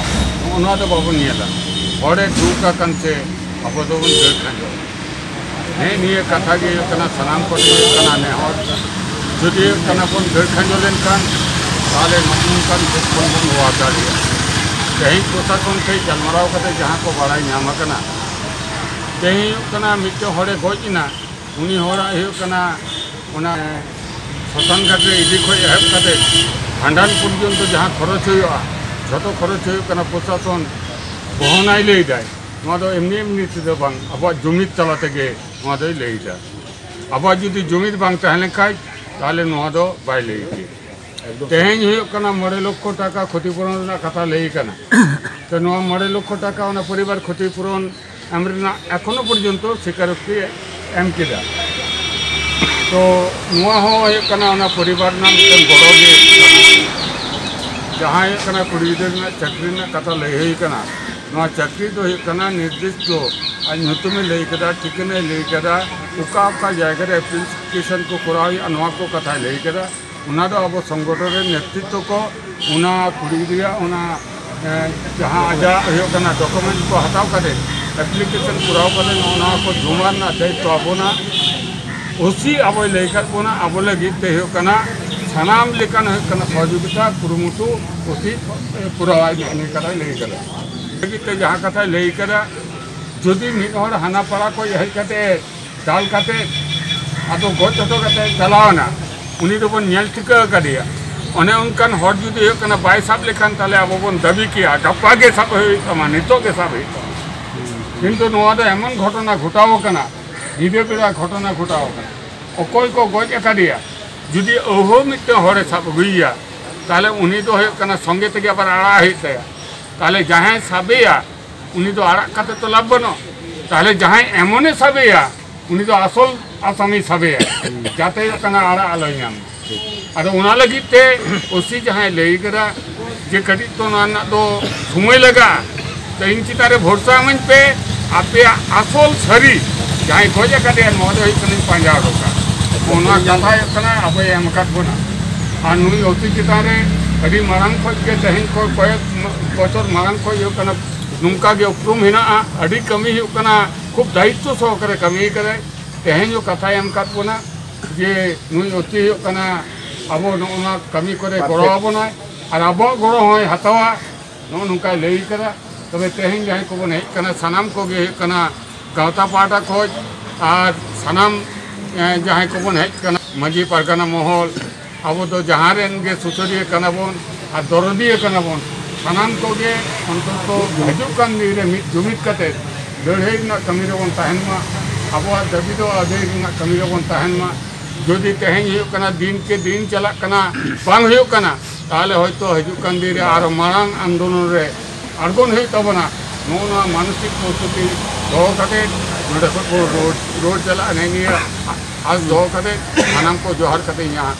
ᱱᱚᱜᱼᱚ ᱱᱚᱣᱟ ᱫᱚ ᱵᱟᱵᱚᱱ ᱧᱮᱞᱟ᱾ ᱦᱚᱲᱮ ᱫᱩᱠ ᱟᱠᱟᱱ ᱥᱮ ᱟᱵᱚ ᱫᱚᱵᱚᱱ ᱫᱟᱹᱲ ᱠᱷᱟᱸᱡᱚᱜᱼᱟ᱾ ᱦᱮᱸ, ᱱᱤᱭᱟᱹ ᱠᱟᱛᱷᱟ ᱜᱮ ᱦᱩᱭᱩᱜ ᱠᱟᱱᱟ ᱥᱟᱱᱟᱢ ᱠᱚᱴᱷᱮᱱ ᱦᱩᱭᱩᱜ ᱠᱟᱱᱟ ᱱᱮᱦᱚᱨ, ᱡᱩᱫᱤ ᱦᱩᱭᱩᱜ ᱠᱟᱱᱟ ᱵᱚᱱ ᱫᱟᱹᱲ ᱠᱷᱟᱸᱡᱚ ᱞᱮᱱᱠᱷᱟᱱ ᱛᱟᱦᱚᱞᱮ ᱱᱚᱜᱼᱚ ᱱᱚᱝᱠᱟᱱ ᱫᱩᱠ ᱠᱷᱚᱱ ᱵᱚᱱ ᱚᱣᱟᱨ ᱫᱟᱲᱮᱭᱟᱜᱼᱟ᱾ ᱛᱮᱦᱮᱧ ᱯᱨᱚᱥᱟᱥᱚᱱ ᱴᱷᱮᱱ ᱜᱟᱞᱢᱟᱨᱟᱣ ᱠᱟᱛᱮ ᱡᱟᱦᱟᱸ ᱠᱚ ᱵᱟᱲᱟᱭ ᱧᱟᱢ ᱟᱠᱟᱱᱟ, ᱛᱮᱦᱮᱧ ᱦᱩᱭᱩᱜ ᱠᱟᱱᱟ ᱢᱤᱫᱴᱮᱱ ᱦᱚᱲᱮ ᱜᱚᱡ ᱮᱱᱟ, ᱩᱱᱤ ᱦᱚᱲᱟᱜ ᱦᱩᱭᱩᱜ ᱠᱟᱱᱟ ᱚᱱᱟ ᱥᱚᱥᱟᱱ ᱜᱷᱟᱴ ᱨᱮ ᱤᱫᱤ ᱠᱷᱚᱱ ᱮᱦᱚᱵ ᱠᱟᱛᱮ ᱵᱷᱟᱸᱰᱟᱱ ᱯᱚᱨᱡᱚᱱᱛᱚ ᱡᱟᱦᱟᱸ ᱠᱷᱚᱨᱚᱪ ᱦᱩᱭᱩᱜᱼᱟ, ᱡᱷᱚᱛᱚ ᱠᱷᱚᱨᱚᱪ ᱦᱩᱭᱩᱜ ᱠᱟᱱᱟ ᱯᱨᱚᱥᱟᱥᱚᱱ ᱵᱚᱦᱚᱱᱟᱭ ᱞᱟᱹᱭᱫᱟᱭ᱾ ᱱᱚᱣᱟ ᱫᱚ ᱮᱢᱱᱤ ᱮᱢᱱᱤ ᱛᱮᱫᱚ ᱵᱟᱝ, ᱟᱵᱚᱣᱟᱜ ᱡᱩᱢᱤᱫ ᱛᱟᱞᱟ ᱛᱮᱜᱮ ᱱᱚᱣᱟ ᱫᱚᱭ ᱞᱟᱹᱭᱫᱟ᱾ ᱟᱵᱚᱣᱟᱜ ᱡᱩᱫᱤ ᱡᱩᱢᱤᱫ ᱵᱟᱝ ᱛᱟᱦᱮᱸ ᱞᱮᱱᱠᱷᱟᱡ ᱛᱟᱦᱚᱞᱮ ᱱᱚᱣᱟ ᱫᱚ ᱵᱟᱭ ᱞᱟᱹᱭ ᱠᱮᱭᱟ᱾ ᱛᱮᱦᱮᱧ ᱦᱩᱭᱩᱜ ᱠᱟᱱᱟ ᱢᱚᱬᱮ ᱞᱚᱠᱠᱷᱚ ᱴᱟᱠᱟ ᱠᱷᱚᱛᱤ ᱯᱩᱨᱚᱱ ᱨᱮᱱᱟᱜ ᱠᱟᱛᱷᱟ ᱞᱟᱹᱭ ᱠᱟᱱᱟ᱾ ᱛᱚ ᱱᱚᱣᱟ ᱢᱚᱬᱮ ᱞᱚᱠᱠᱷᱚ ᱴᱟᱠᱟ ᱚᱱᱟ ᱯᱚᱨᱤᱵᱟᱨ ᱠᱷᱚᱛᱤ ᱯᱩᱨᱚᱱ ᱮᱢ ᱨᱮᱱᱟᱜ ᱮᱠᱷᱚᱱᱳ ᱯᱚᱨᱡᱚᱱᱛᱚ ᱥᱤᱠᱟᱨᱳᱠᱛᱤ ᱮᱢ ᱠᱮᱫᱟ᱾ ᱛᱚ ᱱᱚᱣᱟ ᱦᱚᱸ ᱦᱩᱭᱩᱜ ᱠᱟᱱᱟ ᱚᱱᱟ ᱯᱚᱨᱤᱵᱟᱨ ᱨᱮᱱᱟᱜ ᱢᱤᱫᱴᱮᱱ ᱜᱚᱲᱚ ᱜᱮ ᱠᱟᱱᱟ᱾ ᱡᱟᱦᱟᱸ ᱦᱩᱭᱩᱜ ᱠᱟᱱᱟ ᱠᱩᱲᱤ ᱜᱤᱫᱽᱨᱟᱹ ᱨᱮᱱᱟᱜ ᱪᱟᱹᱠᱨᱤ ᱨᱮᱱᱟᱜ ᱠᱟᱛᱷᱟ ᱞᱟᱹᱭ ᱦᱩᱭ ᱠᱟᱱᱟ, ᱱᱚᱣᱟ ᱪᱟᱹᱠᱨᱤ ᱫᱚ ᱦᱩᱭᱩᱜ ᱠᱟᱱᱟ ᱱᱤᱨᱫᱤᱥᱴᱚ ᱟᱡ ᱧᱩᱛᱩᱢᱮ ᱞᱟᱹᱭ ᱠᱟᱫᱟ, ᱴᱷᱤᱠᱟᱹᱱᱟᱭ ᱞᱟᱹᱭ ᱠᱟᱫᱟ, ᱚᱠᱟ ᱚᱠᱟ ᱡᱟᱭᱜᱟ ᱨᱮ ᱮᱯᱞᱤᱠᱮᱥᱚᱱ ᱠᱚ ᱠᱚᱨᱟᱣ ᱦᱩᱭᱩᱜᱼᱟ, ᱱᱚᱣᱟ ᱠᱚ ᱠᱟᱛᱷᱟᱭ ᱞᱟᱹᱭ ᱠᱟᱫᱟ᱾ ᱚᱱᱟ ᱫᱚ ᱟᱵᱚ ᱥᱚᱝᱜᱚᱴᱷᱚᱱ ᱨᱮᱱ ᱱᱮᱛᱨᱤᱛᱵ ᱠᱚ ᱚᱱᱟ ᱠᱩᱲᱤ ᱜᱤᱫᱽᱨᱟᱹ ᱚᱱᱟ ᱡᱟᱦᱟᱸ ᱟᱡᱟᱜ ᱦᱩᱭᱩᱜ ᱠᱟᱱᱟ ᱰᱚᱠᱩᱢᱮᱱᱴ ᱠᱚ ᱦᱟᱛᱟᱣ ᱠᱟᱛᱮ, ᱮᱯᱞᱤᱠᱮᱥᱚᱱ ᱠᱚᱨᱟᱣ ᱠᱟᱛᱮ ᱱᱚᱜᱼᱚ ᱱᱚᱣᱟ ᱠᱚ ᱡᱚᱢᱟ ᱨᱮᱱᱟᱜ ᱫᱟᱭᱤᱛᱛᱚ ᱟᱵᱚᱱᱟᱜ᱾ ᱳᱥᱤ ᱟᱵᱚᱭ ᱞᱟᱹᱭ ᱠᱟᱫ ᱵᱚᱱᱟ, ᱟᱵᱚ ᱞᱟᱹᱜᱤᱫ ᱛᱮ ᱦᱩᱭᱩᱜ ᱠᱟᱱᱟ ᱥᱟᱱᱟᱢ ᱞᱮᱠᱟᱱ ᱦᱩᱭᱩᱜ ᱠᱟᱱᱟ ᱥᱚᱦᱚᱡᱳᱜᱤᱛᱟ ᱠᱩᱨᱩᱢᱩᱴᱩ ᱳᱥᱤ ᱯᱩᱨᱟᱹᱣᱟᱭ ᱢᱮ, ᱱᱤᱭᱟᱹ ᱠᱟᱛᱷᱟᱭ ᱞᱟᱹᱭ ᱠᱟᱫᱟ᱾ ᱞᱟᱹᱜᱤᱫ ᱛᱮ ᱡᱟᱦᱟᱸ ᱠᱟᱛᱷᱟᱭ ᱞᱟᱹᱭ ᱠᱟᱫᱟ, ᱡᱩᱫᱤ ᱢᱤᱫ ᱦᱚᱲ ᱦᱟᱱᱟ ᱯᱟᱲᱟ ᱠᱷᱚᱱ ᱦᱮᱡ ᱠᱟᱛᱮ ᱫᱟᱞ ᱠᱟᱛᱮ ᱟᱫᱚ ᱜᱚᱡ ᱦᱚᱴᱚ ᱠᱟᱛᱮ ᱪᱟᱞᱟᱣ ᱮᱱᱟ, ᱩᱱᱤ ᱫᱚᱵᱚᱱ ᱧᱮᱞ ᱴᱷᱤᱠᱟᱹ ᱟᱠᱟᱫᱮᱭᱟ᱾ ᱚᱱᱮ ᱚᱱᱠᱟᱱ ᱦᱚᱲ ᱡᱩᱫᱤ ᱦᱩᱭᱩᱜ ᱠᱟᱱᱟ ᱵᱟᱭ ᱥᱟᱵ ᱞᱮᱠᱷᱟᱱ, ᱛᱟᱦᱚᱞᱮ ᱟᱵᱚ ᱵᱚᱱ ᱫᱟᱹᱵᱤ ᱠᱮᱭᱟ, ᱜᱟᱯᱟ ᱜᱮ ᱥᱟᱵ ᱦᱩᱭᱩᱜ ᱛᱟᱢᱟ, ᱱᱤᱛᱚᱜ ᱜᱮ ᱥᱟᱵ ᱦᱩᱭᱩᱜ ᱛᱟᱢᱟ᱾ ᱠᱤᱱᱛᱩ ᱱᱚᱣᱟ ᱫᱚ ᱮᱢᱚᱱ ᱜᱷᱚᱴᱚᱱᱟ ᱜᱷᱚᱴᱟᱣ ᱟᱠᱟᱱᱟ, ᱧᱤᱫᱟᱹ ᱵᱮᱲᱟ ᱜᱷᱚᱴᱚᱱᱟ ᱜᱷᱚᱴᱟᱣ ᱟᱠᱟᱱᱟ᱾ ᱚᱠᱚᱭ ᱠᱚ ᱜᱚᱡ ᱟᱠᱟᱫᱮᱭᱟ, ᱡᱩᱫᱤ ᱟᱹᱦᱩ ᱢᱤᱫᱴᱮᱱ ᱦᱚᱲᱮ ᱥᱟᱵ ᱟᱹᱜᱩᱭᱮᱭᱟ, ᱛᱟᱦᱚᱞᱮ ᱩᱱᱤ ᱫᱚ ᱦᱩᱭᱩᱜ ᱠᱟᱱᱟ ᱥᱚᱸᱜᱮ ᱛᱮᱜᱮ ᱟᱵᱟᱨ ᱟᱲᱟᱜ ᱦᱩᱭᱩᱜ ᱛᱟᱭᱟ᱾ ᱛᱟᱦᱚᱞᱮ ᱡᱟᱦᱟᱸᱭ ᱥᱟᱵᱮᱭᱟ, ᱩᱱᱤ ᱫᱚ ᱟᱲᱟᱜ ᱠᱟᱛᱮ ᱛᱚ ᱞᱟᱵᱷ ᱵᱟᱹᱱᱩᱜ᱾ ᱛᱟᱦᱚᱞᱮ ᱡᱟᱦᱟᱸᱭ ᱮᱢᱚᱱᱮ ᱥᱟᱵᱮᱭᱟ, ᱩᱱᱤ ᱫᱚ ᱟᱥᱚᱞ ᱟᱥᱟᱢᱤ ᱥᱟᱵᱮᱭᱟ, ᱡᱟᱛᱮ ᱦᱩᱭᱩᱜ ᱠᱟᱱᱟ ᱟᱲᱟᱜ ᱟᱞᱚᱭ ᱧᱟᱢ᱾ ᱟᱫᱚ ᱚᱱᱟ ᱞᱟᱹᱜᱤᱫ ᱛᱮ ᱳᱥᱤ ᱡᱟᱦᱟᱸᱭ ᱞᱟᱹᱭ ᱠᱟᱫᱟ ᱡᱮ ᱠᱟᱹᱴᱤᱡ ᱛᱚ ᱱᱚᱣᱟ ᱨᱮᱱᱟᱜ ᱫᱚ ᱥᱚᱢᱚᱭ ᱞᱟᱜᱟᱜᱼᱟ, ᱛᱚ ᱤᱧ ᱪᱮᱛᱟᱱ ᱨᱮ ᱵᱷᱚᱨᱥᱟ ᱮᱢᱟᱹᱧ ᱯᱮ, ᱟᱯᱮᱭᱟᱜ ᱟᱥᱚᱞ ᱥᱟᱹᱨᱤ ᱡᱟᱦᱟᱸᱭ ᱜᱚᱡ ᱟᱠᱟᱫᱮᱭᱟ ᱱᱚᱣᱟ ᱫᱚ ᱦᱩᱭᱩᱜ ᱠᱟᱱᱟᱧ ᱯᱟᱸᱡᱟ ᱩᱰᱩᱠᱟ᱾ ᱚᱱᱟ ᱠᱟᱛᱷᱟ ᱦᱩᱭᱩᱜ ᱠᱟᱱᱟ ᱟᱵᱚᱭ ᱮᱢ ᱟᱠᱟᱫ ᱵᱚᱱᱟ᱾ ᱟᱨ ᱱᱩᱭ ᱳᱥᱤ ᱪᱮᱛᱟᱱ ᱨᱮ ᱟᱹᱰᱤ ᱢᱟᱲᱟᱝ ᱠᱷᱚᱱ ᱜᱮ, ᱛᱮᱦᱮᱧ ᱠᱷᱚᱱ ᱠᱚᱭᱮᱠ ᱵᱚᱪᱷᱚᱨ ᱢᱟᱲᱟᱝ ᱠᱷᱚᱱ ᱦᱩᱭᱩᱜ ᱠᱟᱱᱟ ᱱᱚᱝᱠᱟ ᱜᱮ ᱩᱯᱨᱩᱢ ᱦᱮᱱᱟᱜᱼᱟ, ᱟᱹᱰᱤ ᱠᱟᱹᱢᱤ ᱦᱩᱭᱩᱜ ᱠᱟᱱᱟ, ᱠᱷᱩᱵ ᱫᱟᱭᱤᱛᱛᱚ ᱥᱚᱦᱚᱠᱟᱨᱮ ᱠᱟᱹᱢᱤ ᱠᱟᱫᱟᱭ᱾ ᱛᱮᱦᱮᱧ ᱦᱚᱸ ᱠᱟᱛᱷᱟᱭ ᱮᱢ ᱟᱠᱟᱫ ᱵᱚᱱᱟ ᱡᱮ ᱱᱩᱭ ᱳᱥᱤ ᱦᱩᱭᱩᱜ ᱠᱟᱱᱟ ᱟᱵᱚ ᱱᱚᱜᱼᱚ ᱱᱚᱣᱟ ᱠᱟᱹᱢᱤ ᱠᱚᱨᱮ ᱜᱚᱲᱚ ᱟᱵᱚᱱᱟᱭ ᱟᱨ ᱟᱵᱚᱣᱟᱜ ᱜᱚᱲᱚ ᱦᱚᱸᱭ ᱦᱟᱛᱟᱣᱟ, ᱱᱚᱜᱼᱚ ᱱᱚᱝᱠᱟᱭ ᱞᱟᱹᱭ ᱠᱟᱫᱟ᱾ ᱛᱚᱵᱮ ᱛᱮᱦᱮᱧ ᱡᱟᱦᱟᱸᱭ ᱠᱚᱵᱚᱱ ᱦᱮᱡ ᱠᱟᱱᱟ, ᱥᱟᱱᱟᱢ ᱠᱚᱜᱮ ᱦᱩᱭᱩᱜ ᱠᱟᱱᱟ ᱜᱟᱶᱛᱟ ᱯᱟᱦᱴᱟ ᱠᱷᱚᱱ ᱟᱨ ᱥᱟᱱᱟᱢ, ᱮ, ᱡᱟᱦᱟᱸᱭ ᱠᱚᱵᱚᱱ ᱦᱮᱡ ᱠᱟᱱᱟ, ᱢᱟᱹᱡᱷᱤ ᱯᱟᱨᱜᱟᱱᱟ ᱢᱚᱦᱚᱞ, ᱟᱵᱚ ᱫᱚ ᱡᱟᱦᱟᱸ ᱨᱮᱱ ᱜᱮ ᱥᱩᱥᱟᱹᱨᱤᱭᱟᱹ ᱠᱟᱱᱟ ᱵᱚᱱ ᱟᱨ ᱫᱚᱨᱚᱫᱤᱭᱟᱹ ᱠᱟᱱᱟ ᱵᱚᱱ, ᱥᱟᱱᱟᱢ ᱠᱚᱜᱮ ᱚᱱᱛᱚᱛᱚ ᱦᱤᱡᱩᱜ ᱠᱟᱱ ᱫᱤᱱ ᱨᱮ ᱢᱤᱫ ᱡᱩᱢᱤᱫ ᱠᱟᱛᱮ ᱞᱟᱹᱲᱦᱟᱹᱭ ᱨᱮᱱᱟᱜ ᱠᱟᱹᱢᱤ ᱨᱮᱵᱚᱱ ᱛᱟᱦᱮᱱ ᱢᱟ, ᱟᱵᱚᱣᱟᱜ ᱫᱟᱹᱵᱤ ᱫᱚ ᱟᱹᱫᱟᱹᱭ ᱨᱮᱱᱟᱜ ᱠᱟᱹᱢᱤ ᱨᱮᱵᱚᱱ ᱛᱟᱦᱮᱱ ᱢᱟ᱾ ᱡᱩᱫᱤ ᱛᱮᱦᱮᱧ ᱦᱩᱭᱩᱜ ᱠᱟᱱᱟ ᱫᱤᱱ ᱠᱮ ᱫᱤᱱ ᱪᱟᱞᱟᱜ ᱠᱟᱱᱟ, ᱵᱟᱝ ᱦᱩᱭᱩᱜ ᱠᱟᱱᱟ, ᱛᱟᱦᱚᱞᱮ ᱦᱚᱭᱛᱳ ᱦᱤᱡᱩᱜ ᱠᱟᱱ ᱫᱤᱱ ᱨᱮ ᱟᱨᱚ ᱢᱟᱨᱟᱝ ᱟᱱᱫᱳᱞᱚᱱ ᱨᱮ ᱟᱬᱜᱚᱱ ᱦᱩᱭᱩᱜ ᱛᱟᱵᱚᱱᱟ᱾ ᱱᱚᱜᱼᱚ ᱱᱚᱣᱟ ᱢᱟᱱᱚᱥᱤᱠ ᱯᱨᱚᱥᱛᱩᱛᱤ ᱫᱚᱦᱚ ᱠᱟᱛᱮ ᱱᱚᱰᱮ ᱠᱷᱚᱱ ᱵᱚᱱ ᱨᱩᱣᱟᱹᱲ, ᱨᱩᱣᱟᱹᱲ ᱪᱟᱞᱟᱜᱼᱟ᱾ ᱱᱤᱭᱟᱹ ᱟᱥ ᱫᱚᱦᱚ ᱠᱟᱛᱮ ᱥᱟᱱᱟᱢ ᱠᱚ ᱡᱚᱦᱟᱨ ᱠᱟᱛᱮ ᱤᱧᱟᱹᱜ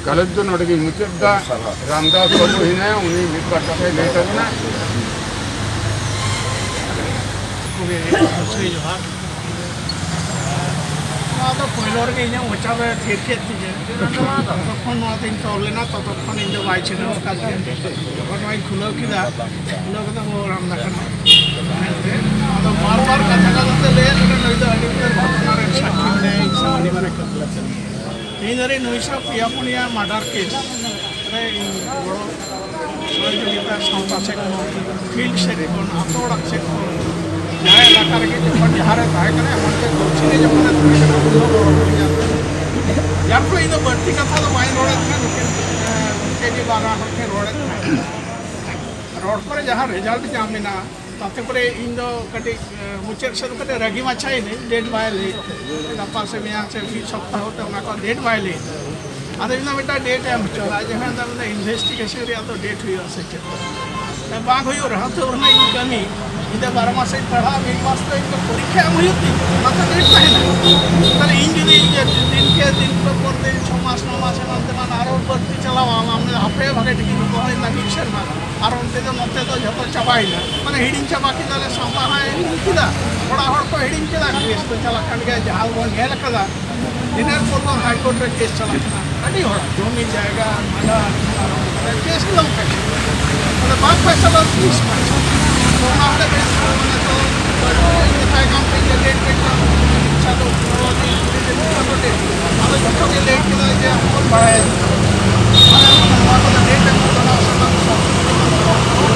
ᱜᱟᱞᱚᱪ ᱫᱚ ᱱᱚᱰᱮ ᱜᱤᱧ ᱢᱩᱪᱟᱹᱫ ᱮᱫᱟ᱾ ᱨᱟᱢᱫᱟᱥ ᱵᱟᱹᱵᱩ ᱦᱮᱱᱟᱭᱟ, ᱩᱱᱤ ᱢᱤᱫ ᱵᱟᱨ ᱠᱟᱛᱷᱟᱭ ᱞᱟᱹᱭ ᱛᱟᱵᱚᱱᱟ᱾ ᱠᱚᱜᱮ ᱚᱵᱚᱥᱥᱳᱭ ᱡᱚᱦᱟᱨ᱾ ᱱᱚᱣᱟ ᱫᱚ ᱯᱳᱭᱞᱳ ᱨᱮᱜᱮ ᱤᱧᱟᱹᱜ ᱢᱚᱪᱟ ᱨᱮ ᱛᱷᱤᱨ ᱠᱮᱫ ᱛᱤᱧᱟᱹ᱾ ᱛᱚᱛᱚᱠᱷᱚᱱ ᱱᱚᱣᱟ ᱫᱚᱧ ᱛᱚᱞ ᱞᱮᱱᱟ, ᱛᱚᱛᱚᱠᱷᱚᱱ ᱤᱧ ᱫᱚ ᱵᱟᱭ ᱪᱤᱱᱦᱟᱹᱣ ᱟᱠᱟᱫᱤᱧᱟ᱾ ᱡᱚᱠᱷᱚᱱ ᱱᱚᱣᱟᱧ ᱠᱷᱩᱞᱟᱹᱣ ᱠᱮᱫᱟ, ᱠᱷᱩᱞᱟᱹᱣ ᱠᱟᱛᱮ ᱵᱚ ᱨᱟᱢ ᱫᱟᱠᱟᱱᱟ᱾ ᱟᱫᱚ ᱵᱟᱨ ᱵᱟᱨ ᱠᱟᱛᱷᱟ ᱠᱟᱛᱷᱟ ᱛᱮ ᱞᱟᱹᱭ ᱟᱠᱟᱱᱟ, ᱱᱩᱭ ᱫᱚ ᱟᱹᱰᱤ ᱩᱛᱟᱹᱨ ᱜᱷᱚᱴᱚᱱᱟ ᱨᱮᱱ ᱥᱟᱹᱠᱷᱤ ᱢᱮᱱᱟᱭᱟ, ᱤᱧ ᱥᱟᱶ ᱟᱹᱰᱤ ᱢᱟᱨᱟᱝ ᱠᱟᱛᱷᱟ᱾ ᱛᱮᱦᱮᱧ ᱫᱷᱟᱹᱨᱤᱡ ᱱᱩᱭ ᱥᱟᱶ ᱯᱮᱭᱟ ᱯᱩᱱᱭᱟ ᱢᱟᱨᱰᱟᱨ ᱠᱮᱥ ᱨᱮ ᱤᱧ ᱜᱚᱲᱚ ᱥᱚᱦᱚᱡᱳᱜᱤᱛᱟ ᱥᱟᱶᱛᱟ ᱥᱮᱫ ᱠᱷᱚᱱ, ᱯᱷᱤᱞᱰ ᱥᱮᱫ ᱠᱷᱚᱱ, ᱟᱛᱳ ᱚᱲᱟᱜ ᱥᱮᱫ ᱠᱷᱚᱱ, ᱡᱟᱦᱟᱸ ᱮᱞᱟᱠᱟ ᱨᱮᱜᱮ ᱡᱚᱠᱷᱚᱱ ᱡᱟᱦᱟᱸ ᱨᱮ ᱛᱟᱦᱮᱸ ᱠᱟᱱᱟ, ᱮᱢᱚᱱ ᱪᱮᱫ ᱫᱚᱠᱷᱤᱱ ᱨᱮ ᱡᱚᱠᱷᱚᱱ ᱮ ᱛᱟᱦᱮᱸ ᱠᱟᱱᱟ, ᱩᱱ ᱦᱚᱸ ᱜᱚᱲᱚ ᱠᱚ ᱧᱟᱢ ᱠᱮᱫᱟ᱾ ᱡᱟᱨ ᱯᱷᱚᱞᱮ ᱤᱧ ᱫᱚ ᱵᱟᱹᱲᱛᱤ ᱠᱟᱛᱷᱟ ᱫᱚ ᱵᱟᱹᱧ ᱨᱚᱲᱮᱫ ᱛᱟᱦᱮᱸᱫ, ᱱᱩᱠᱤᱱ, ᱮ, ᱩᱱᱠᱤᱱ ᱜᱮ ᱵᱟᱱᱟ ᱦᱚᱲ ᱠᱤᱱ ᱨᱚᱲᱮᱫ ᱛᱟᱦᱮᱸᱫ᱾ ᱨᱚᱲ ᱯᱚᱨᱮ ᱡᱟᱦᱟᱸ ᱨᱮᱡᱟᱞᱴ ᱧᱟᱢ ᱮᱱᱟ, ᱛᱟᱛᱮ ᱠᱚᱨᱮ ᱤᱧ ᱫᱚ ᱠᱟᱹᱴᱤᱡ, ᱮ, ᱢᱩᱪᱟᱹᱫ ᱥᱮᱫ ᱫᱚ ᱠᱟᱹᱴᱤᱡ ᱨᱟᱹᱜᱤ ᱢᱟᱪᱷᱟᱭᱮᱱᱟᱹᱧ, ᱰᱮᱴ ᱵᱟᱭ ᱞᱟᱹᱭᱮᱫ ᱛᱟᱦᱮᱸᱫ᱾ ᱜᱟᱯᱟ ᱥᱮ ᱢᱮᱭᱟᱝ ᱥᱮ ᱢᱤᱫ ᱥᱚᱯᱛᱟᱦᱚ ᱛᱮ ᱚᱱᱟ ᱠᱚ ᱰᱮᱴ ᱵᱟᱭ ᱞᱟᱹᱭᱮᱫ ᱛᱟᱦᱮᱸᱫ᱾ ᱟᱫᱚ ᱤᱧ ᱫᱚ ᱢᱤᱫᱴᱟᱝ ᱰᱮᱴ ᱮᱢ ᱦᱚᱪᱚ ᱞᱮᱫᱟ, ᱡᱮ ᱦᱮᱸ, ᱫᱟ ᱢᱮᱱᱫᱟ ᱤᱱᱵᱷᱮᱥᱴᱤᱜᱮᱥᱚᱱ ᱨᱮᱭᱟᱜ ᱫᱚ ᱰᱮᱴ ᱦᱩᱭᱩᱜᱼᱟ ᱥᱮ ᱪᱮᱫ? ᱦᱮᱸ, ᱵᱟᱝ ᱦᱩᱭᱩᱜ ᱨᱮᱦᱚᱸ ᱛᱚ ᱚᱱᱟ ᱤᱧ ᱠᱟᱹᱢᱤ, ᱤᱧ ᱫᱚ ᱵᱟᱨᱚ ᱢᱟᱥ ᱤᱧ ᱯᱟᱲᱦᱟᱜᱼᱟ, ᱢᱤᱫ ᱢᱟᱥ ᱫᱚ ᱤᱧ ᱫᱚ ᱯᱚᱨᱤᱠᱠᱷᱟ ᱮᱢ ᱦᱩᱭᱩᱜ ᱛᱤᱧᱟ, ᱚᱱᱟ ᱛᱚ ᱰᱮᱴ ᱛᱟᱦᱮᱱᱟ᱾ ᱛᱟᱦᱞᱮ ᱤᱧ ᱡᱩᱫᱤ ᱤᱧ ᱫᱤᱱ ᱠᱮ ᱫᱤᱱ ᱯᱚᱨ ᱯᱚᱨ ᱫᱤᱱ, ᱪᱷᱚ ᱢᱟᱥ, ᱱᱚ ᱢᱟᱥ ᱮᱢᱟᱱ ᱛᱮᱢᱟᱱ ᱟᱨᱚ ᱵᱟᱹᱲᱛᱤ ᱪᱟᱞᱟᱣᱟ, ᱟᱢ ᱫᱚ ᱦᱟᱯᱮ ᱵᱷᱟᱜᱮ ᱴᱷᱤᱠ ᱤᱧ ᱫᱚᱦᱚᱭᱮᱫᱟ ᱢᱤᱫ ᱥᱮᱨᱢᱟ᱾ ᱟᱨ ᱚᱱᱛᱮ ᱫᱚ, ᱱᱚᱛᱮ ᱫᱚ ᱡᱷᱚᱛᱚ ᱪᱟᱵᱟᱭᱮᱱᱟ, ᱢᱟᱱᱮ ᱦᱤᱲᱤᱧ ᱪᱟᱵᱟ ᱠᱮᱫᱟ ᱞᱮ, ᱥᱟᱶᱛᱟ ᱦᱚᱸᱭ ᱦᱤᱲᱤᱧ ᱠᱮᱫᱟ, ᱚᱲᱟᱜ ᱦᱚᱲ ᱠᱚ ᱦᱤᱲᱤᱧ ᱠᱮᱫᱟ, ᱠᱮᱥ ᱫᱚ ᱪᱟᱞᱟᱜ ᱠᱟᱱ ᱜᱮᱭᱟ, ᱡᱟᱦᱟᱸ ᱵᱚᱱ ᱧᱮᱞ ᱠᱟᱫᱟ᱾ ᱤᱱᱟᱹ ᱯᱚᱨ ᱫᱚ ᱦᱟᱭ ᱠᱳᱨᱴ ᱨᱮ ᱠᱮᱥ ᱪᱟᱞᱟᱜ ᱠᱟᱱᱟ, ᱟᱹᱰᱤ ᱦᱚᱲᱟᱜ ᱡᱚᱢᱤ ᱡᱟᱭᱜᱟ, ᱢᱟᱰᱟ, ᱠᱮᱥ ᱜᱮ ᱵᱟᱝ ᱯᱷᱮᱥᱮᱞ᱾ ᱟᱫᱚ ᱵᱟᱝ ᱯᱷᱮᱥᱮᱞ ᱫᱚ ᱛᱤᱥ ᱯᱷᱮᱥᱮᱞ? ᱛᱚ ᱚᱱᱟ ᱦᱚᱸᱞᱮ ᱵᱮᱥ ᱢᱟᱱᱮ ᱛᱚ ᱢᱮᱛᱟᱭ ᱠᱟᱱ ᱛᱟᱦᱮᱸᱫ ᱡᱮ ᱞᱮᱴ ᱠᱟᱹᱡ ᱪᱟᱸᱫᱚ ᱵᱚᱸᱜᱟ ᱫᱤᱱ ᱡᱩᱫᱤ ᱡᱩᱫᱤ ᱪᱟᱸᱫᱚ ᱰᱮᱴ, ᱟᱫᱚ ᱡᱚᱛᱚ ᱜᱮ ᱞᱮᱴ ᱠᱮᱫᱟ ᱡᱮ ᱟᱵᱚ ᱵᱚᱱ ᱵᱟᱲᱟᱭᱟ᱾ ᱢᱟᱱᱮ ᱱᱚᱣᱟ ᱠᱚᱫᱚ ᱰᱮᱴ ᱮᱢ ᱠᱟᱱᱟ, ᱥᱟᱱᱟᱢ ᱥᱟᱱᱟᱢ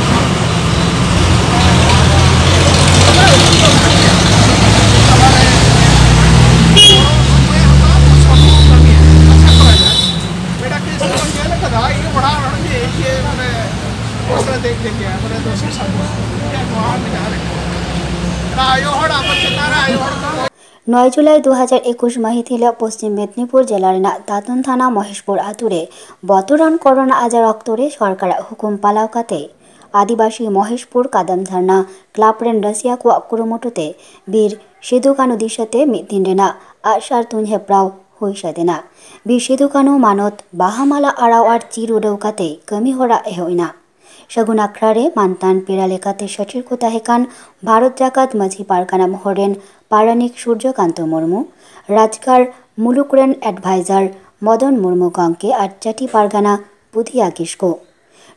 ᱯᱮᱲᱟ ᱠᱚ ᱥᱮ ᱠᱚ ᱧᱮᱞ ᱠᱟᱫᱟ, ᱤᱧ ᱚᱲᱟᱜ ᱦᱚᱲ ᱜᱮ ᱤᱭᱟᱹ ᱢᱟᱱᱮ ᱠᱚᱥᱴᱚ ᱫᱮᱡ ᱞᱮᱱ ᱜᱮᱭᱟ, ᱢᱟᱱᱮ ᱫᱚᱥᱮ ᱥᱟᱛᱮ ᱱᱚᱣᱟ ᱢᱮᱱᱟᱜᱼᱟ᱾ ᱟᱭᱳ ᱦᱚᱲ ᱟᱵᱚ ᱪᱮᱛᱟᱱ ᱨᱮ ᱟᱭᱳ ᱦᱚᱲ ᱠᱚ ᱱᱚᱭ ᱡᱩᱞᱟᱭ ᱫᱩ ᱦᱟᱡᱟᱨ ᱮᱠᱩᱥ ᱢᱟᱹᱦᱤᱛ ᱦᱤᱞᱚᱜ ᱯᱚᱥᱪᱤᱢ ᱢᱮᱫᱽᱱᱤᱯᱩᱨ ᱡᱮᱞᱟ ᱨᱮᱱᱟᱜ ᱫᱟᱛᱚᱱ ᱛᱷᱟᱱᱟ ᱢᱚᱦᱮᱥᱯᱩᱨ ᱟᱛᱳ ᱨᱮ ᱵᱚᱛᱚᱨᱟᱱ ᱠᱚᱨᱳᱱᱟ ᱟᱡᱟᱨ ᱚᱠᱛᱚ ᱨᱮ ᱥᱚᱨᱠᱟᱨᱟᱜ ᱦᱩᱠᱩᱢ ᱯᱟᱞᱟᱣ ᱠᱟᱛᱮ ᱟᱹᱫᱤᱵᱟᱹᱥᱤ ᱢᱚᱦᱮᱥᱯᱩᱨ ᱠᱟᱫᱟᱢ ᱫᱷᱟᱨᱱᱟ ᱠᱞᱟᱵᱽ ᱨᱮᱱ ᱨᱟᱹᱥᱤᱭᱟ ᱠᱚᱣᱟᱜ ᱠᱩᱨᱩᱢᱩᱴᱩ ᱛᱮ ᱵᱤᱨ ᱥᱤᱫᱩ ᱠᱟᱹᱱᱩ ᱫᱤᱥᱟᱹ ᱛᱮ ᱢᱤᱫ ᱫᱤᱱ ᱨᱮᱱᱟᱜ ᱟᱜᱼᱥᱟᱨ ᱛᱩᱧ ᱦᱮᱯᱨᱟᱣ ᱦᱩᱭ ᱥᱟᱹᱛ ᱮᱱᱟ᱾ ᱵᱤᱨ ᱥᱤᱫᱩ ᱠᱟᱹᱱᱩ ᱢᱟᱱᱚᱛ ᱵᱟᱦᱟ ᱢᱟᱞᱟ ᱟᱨᱟᱣ ᱟᱨ ᱪᱤᱨ ᱩᱰᱟᱹᱣ ᱠᱟᱛᱮ ᱠᱟᱹᱢᱤ ᱦᱚᱨᱟ ᱮᱦᱚᱵ ᱮᱱᱟ᱾ ᱥᱟᱹᱜᱩᱱ ᱟᱠᱷᱲᱟ ᱨᱮ ᱢᱟᱱᱛᱟᱱ ᱯᱮᱲᱟ ᱞᱮᱠᱟᱛᱮ ᱥᱮᱴᱮᱨ ᱠᱚ ᱛᱟᱦᱮᱸ ᱠᱟᱱ ᱵᱷᱟᱨᱚᱛ ᱡᱟᱠᱟᱛ ᱢᱟᱹᱡᱷᱤ ᱯᱟᱨᱜᱟᱱᱟ ᱢᱚᱦᱚᱞ ᱨᱮᱱ ᱯᱟᱨᱟᱱᱤᱠ ᱥᱩᱨᱡᱚᱠᱟᱱᱛᱚ ᱢᱩᱨᱢᱩ, ᱨᱟᱡᱽᱜᱟᱲ ᱢᱩᱞᱩᱠ ᱨᱮᱱ ᱮᱰᱵᱷᱟᱭᱡᱟᱨ ᱢᱚᱫᱚᱱ ᱢᱩᱨᱢᱩ ᱜᱚᱢᱠᱮ ᱟᱨ ᱪᱟᱹᱴᱤ ᱯᱟᱨᱜᱟᱱᱟ ᱯᱩᱛᱷᱤᱭᱟ ᱠᱤᱥᱠᱩ᱾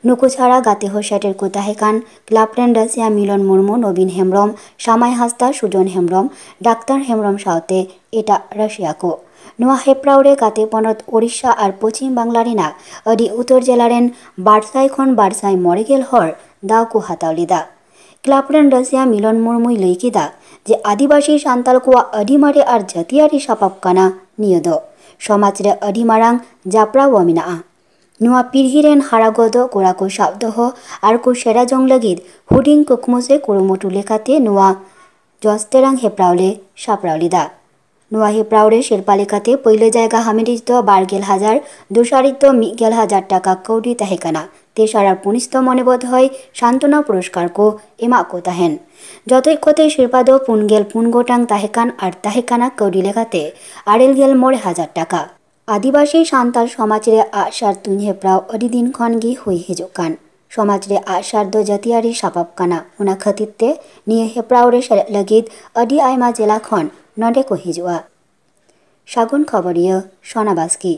ᱱᱩᱠᱩ ᱪᱷᱟᱲᱟ ᱜᱟᱛᱮ ᱦᱚᱸ ᱥᱮᱴᱮᱨ ᱠᱚ ᱛᱟᱦᱮᱸ ᱠᱟᱱ ᱠᱞᱟᱵᱽ ᱨᱮᱱ ᱨᱟᱹᱥᱤᱭᱟ ᱢᱤᱞᱚᱱ ᱢᱩᱨᱢᱩ, ᱱᱚᱵᱤᱱ ᱦᱮᱢᱵᱨᱚᱢ, ᱥᱟᱢᱟᱭ ᱦᱟᱸᱥᱫᱟ, ᱥᱩᱡᱚᱱ ᱦᱮᱢᱵᱨᱚᱢ, ᱰᱟᱠᱛᱟᱨ ᱦᱮᱢᱵᱨᱚᱢ ᱥᱟᱶᱛᱮ ᱮᱴᱟᱜ ᱨᱟᱹᱥᱤᱭᱟ ᱠᱚ᱾ ᱱᱚᱣᱟ ᱦᱮᱯᱨᱟᱣ ᱨᱮ ᱜᱟᱛᱮ ᱯᱚᱱᱚᱛ ᱳᱰᱤᱥᱟ ᱟᱨ ᱯᱚᱪᱷᱤᱢ ᱵᱟᱝᱞᱟ ᱨᱮᱱᱟᱜ ᱟᱹᱰᱤ ᱩᱛᱟᱹᱨ ᱡᱮᱞᱟ ᱨᱮᱱ ᱵᱟᱨ ᱥᱟᱭ ᱠᱷᱚᱱ ᱵᱟᱨ ᱥᱟᱭ ᱢᱚᱬᱮ ᱜᱮᱞ ᱦᱚᱲ ᱫᱟᱣ ᱠᱚ ᱦᱟᱛᱟᱣ ᱞᱮᱫᱟ᱾ ᱠᱞᱟᱵᱽ ᱨᱮᱱ ᱨᱟᱹᱥᱤᱭᱟ ᱢᱤᱞᱚᱱ ᱢᱩᱨᱢᱩᱭ ᱞᱟᱹᱭ ᱠᱮᱫᱟ ᱡᱮ ᱟᱹᱫᱤᱵᱟᱹᱥᱤ ᱥᱟᱱᱛᱟᱲ ᱠᱚᱣᱟᱜ ᱟᱹᱰᱤ ᱢᱟᱨᱮ ᱟᱨ ᱡᱟᱹᱛᱤᱭᱟᱹᱨᱤ ᱥᱟᱯᱟᱵ ᱠᱟᱱᱟ ᱱᱤᱭᱟᱹ ᱫᱚ᱾ ᱥᱚᱢᱟᱡᱽ ᱨᱮ ᱟᱹᱰᱤ ᱢᱟᱨᱟᱝ ᱡᱟᱯᱲᱟᱣ ᱦᱚᱸ ᱢᱮᱱᱟᱜᱼᱟ᱾ ᱱᱚᱣᱟ ᱯᱤᱲᱦᱤ ᱨᱮᱱ ᱦᱟᱨᱟ ᱜᱚᱫᱚᱜ ᱠᱚᱲᱟ ᱠᱚ ᱥᱟᱵ ᱫᱚᱦᱚ ᱟᱨ ᱠᱚ ᱥᱮᱬᱟ ᱡᱚᱝ ᱞᱟᱹᱜᱤᱫ ᱦᱩᱰᱤᱧ ᱠᱩᱠᱢᱩ ᱥᱮ ᱠᱩᱨᱩᱢᱩᱴᱩ ᱞᱮᱠᱟᱛᱮ ᱱᱚᱣᱟ ᱡᱚᱥᱛᱮᱨᱟᱝ ᱦᱮᱯᱨᱟᱣ ᱞᱮ ᱥᱟᱯᱲᱟᱣ ᱞᱮᱫᱟ᱾ ᱱᱚᱣᱟ ᱦᱮᱯᱨᱟᱣ ᱨᱮ ᱥᱤᱨᱯᱟ ᱞᱮᱠᱟᱛᱮ ᱯᱳᱭᱞᱳ ᱡᱟᱭᱜᱟ ᱦᱟᱢᱮᱴᱤᱡ ᱫᱚ ᱵᱟᱨ ᱜᱮᱞ ᱦᱟᱡᱟᱨ, ᱫᱚᱥᱟᱨᱤᱡ ᱫᱚ ᱢᱤᱫ ᱜᱮᱞ ᱦᱟᱡᱟᱨ ᱴᱟᱠᱟ ᱠᱟᱹᱣᱰᱤ ᱛᱟᱦᱮᱸ ᱠᱟᱱᱟ᱾ ᱛᱮᱥᱟᱨ ᱟᱨ ᱯᱩᱱᱤᱥ ᱫᱚ ᱢᱚᱱᱮ ᱵᱳᱫᱷ ᱦᱚᱭ ᱥᱟᱱᱛᱚᱱᱟ ᱯᱩᱨᱚᱥᱠᱟᱨ ᱠᱚ ᱮᱢᱟᱜ ᱠᱚ ᱛᱟᱦᱮᱱ᱾ ᱡᱚᱛᱚᱡ ᱠᱚᱛᱮ ᱥᱤᱨᱯᱟ ᱫᱚ ᱯᱩᱱ ᱜᱮᱞ ᱯᱩᱱ ᱜᱚᱴᱟᱝ ᱛᱟᱦᱮᱸ ᱠᱟᱱ ᱟᱨ ᱛᱟᱦᱮᱸ ᱠᱟᱱᱟ ᱠᱟᱹᱣᱰᱤ ᱞᱮᱠᱟᱛᱮ ᱟᱨᱮ ᱜᱮᱞ ᱢᱚᱬᱮ ᱦᱟᱡᱟᱨ ᱴᱟᱠᱟ᱾ ᱟᱹᱫᱤᱵᱟᱹᱥᱤ ᱥᱟᱱᱛᱟᱲ ᱥᱚᱢᱟᱡᱽ ᱨᱮ ᱟᱜᱼᱥᱟᱨ ᱛᱩᱧ ᱦᱮᱯᱨᱟᱣ ᱟᱹᱰᱤ ᱫᱤᱱ ᱠᱷᱚᱱ ᱜᱮ ᱦᱩᱭ ᱦᱤᱡᱩᱜ ᱠᱟᱱ᱾ ᱥᱚᱢᱟᱡᱽ ᱨᱮ ᱟᱜᱼᱥᱟᱨ ᱫᱚ ᱡᱟᱹᱛᱤᱭᱟᱹᱨᱤ ᱥᱟᱯᱟᱵ ᱠᱟᱱᱟ᱾ ᱚᱱᱟ ᱠᱷᱟᱹᱛᱤᱨ ᱛᱮ ᱱᱤᱭᱟᱹ ᱦᱮᱯᱨᱟᱣ ᱨᱮ ᱥᱮᱞᱮᱫ ᱞᱟᱹᱜᱤᱫ ᱟᱹᱰᱤ ᱟᱭᱢᱟ ᱡᱮᱞᱟ ᱠᱷᱚᱱ ᱱᱚᱰᱮ ᱠᱚ ᱦᱤᱡᱩᱜᱼᱟ᱾ ᱥᱟᱹᱜᱩᱱ ᱠᱷᱚᱵᱚᱨᱤᱭᱟᱹ ᱥᱳᱱᱟ ᱵᱟᱥᱠᱮ᱾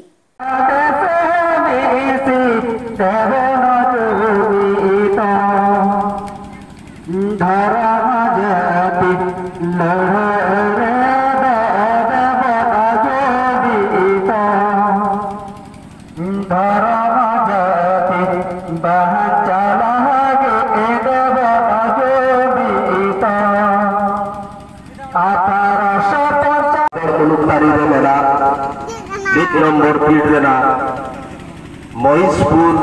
ᱫᱷᱚᱨᱚᱢ ᱡᱟᱹᱛᱤ ᱞᱟᱹᱲᱦᱟᱹᱭ ᱨᱮᱫᱚ ᱫᱮᱵᱚᱛᱟ ᱡᱩᱫᱤ ᱛᱚ᱾ ᱫᱷᱚᱨᱚᱢ ᱡᱟᱹᱛᱤ ᱵᱟᱧᱪᱟᱣ ᱞᱟᱹᱜᱤᱫ ᱫᱮᱵᱚᱛᱟ ᱡᱩᱫᱤ ᱛᱚ᱾ ᱟᱴᱷᱟᱨᱚᱥᱚ ᱯᱚᱧᱪᱟᱥ ᱢᱩᱞᱩᱠ ᱛᱟᱹᱨᱤ ᱨᱮ ᱢᱮᱱᱟᱜ ᱢᱤᱫ ᱱᱚᱢᱵᱚᱨ ᱯᱤᱲ ᱨᱮᱱᱟᱜ ᱢᱚᱦᱤᱥᱯᱩᱨ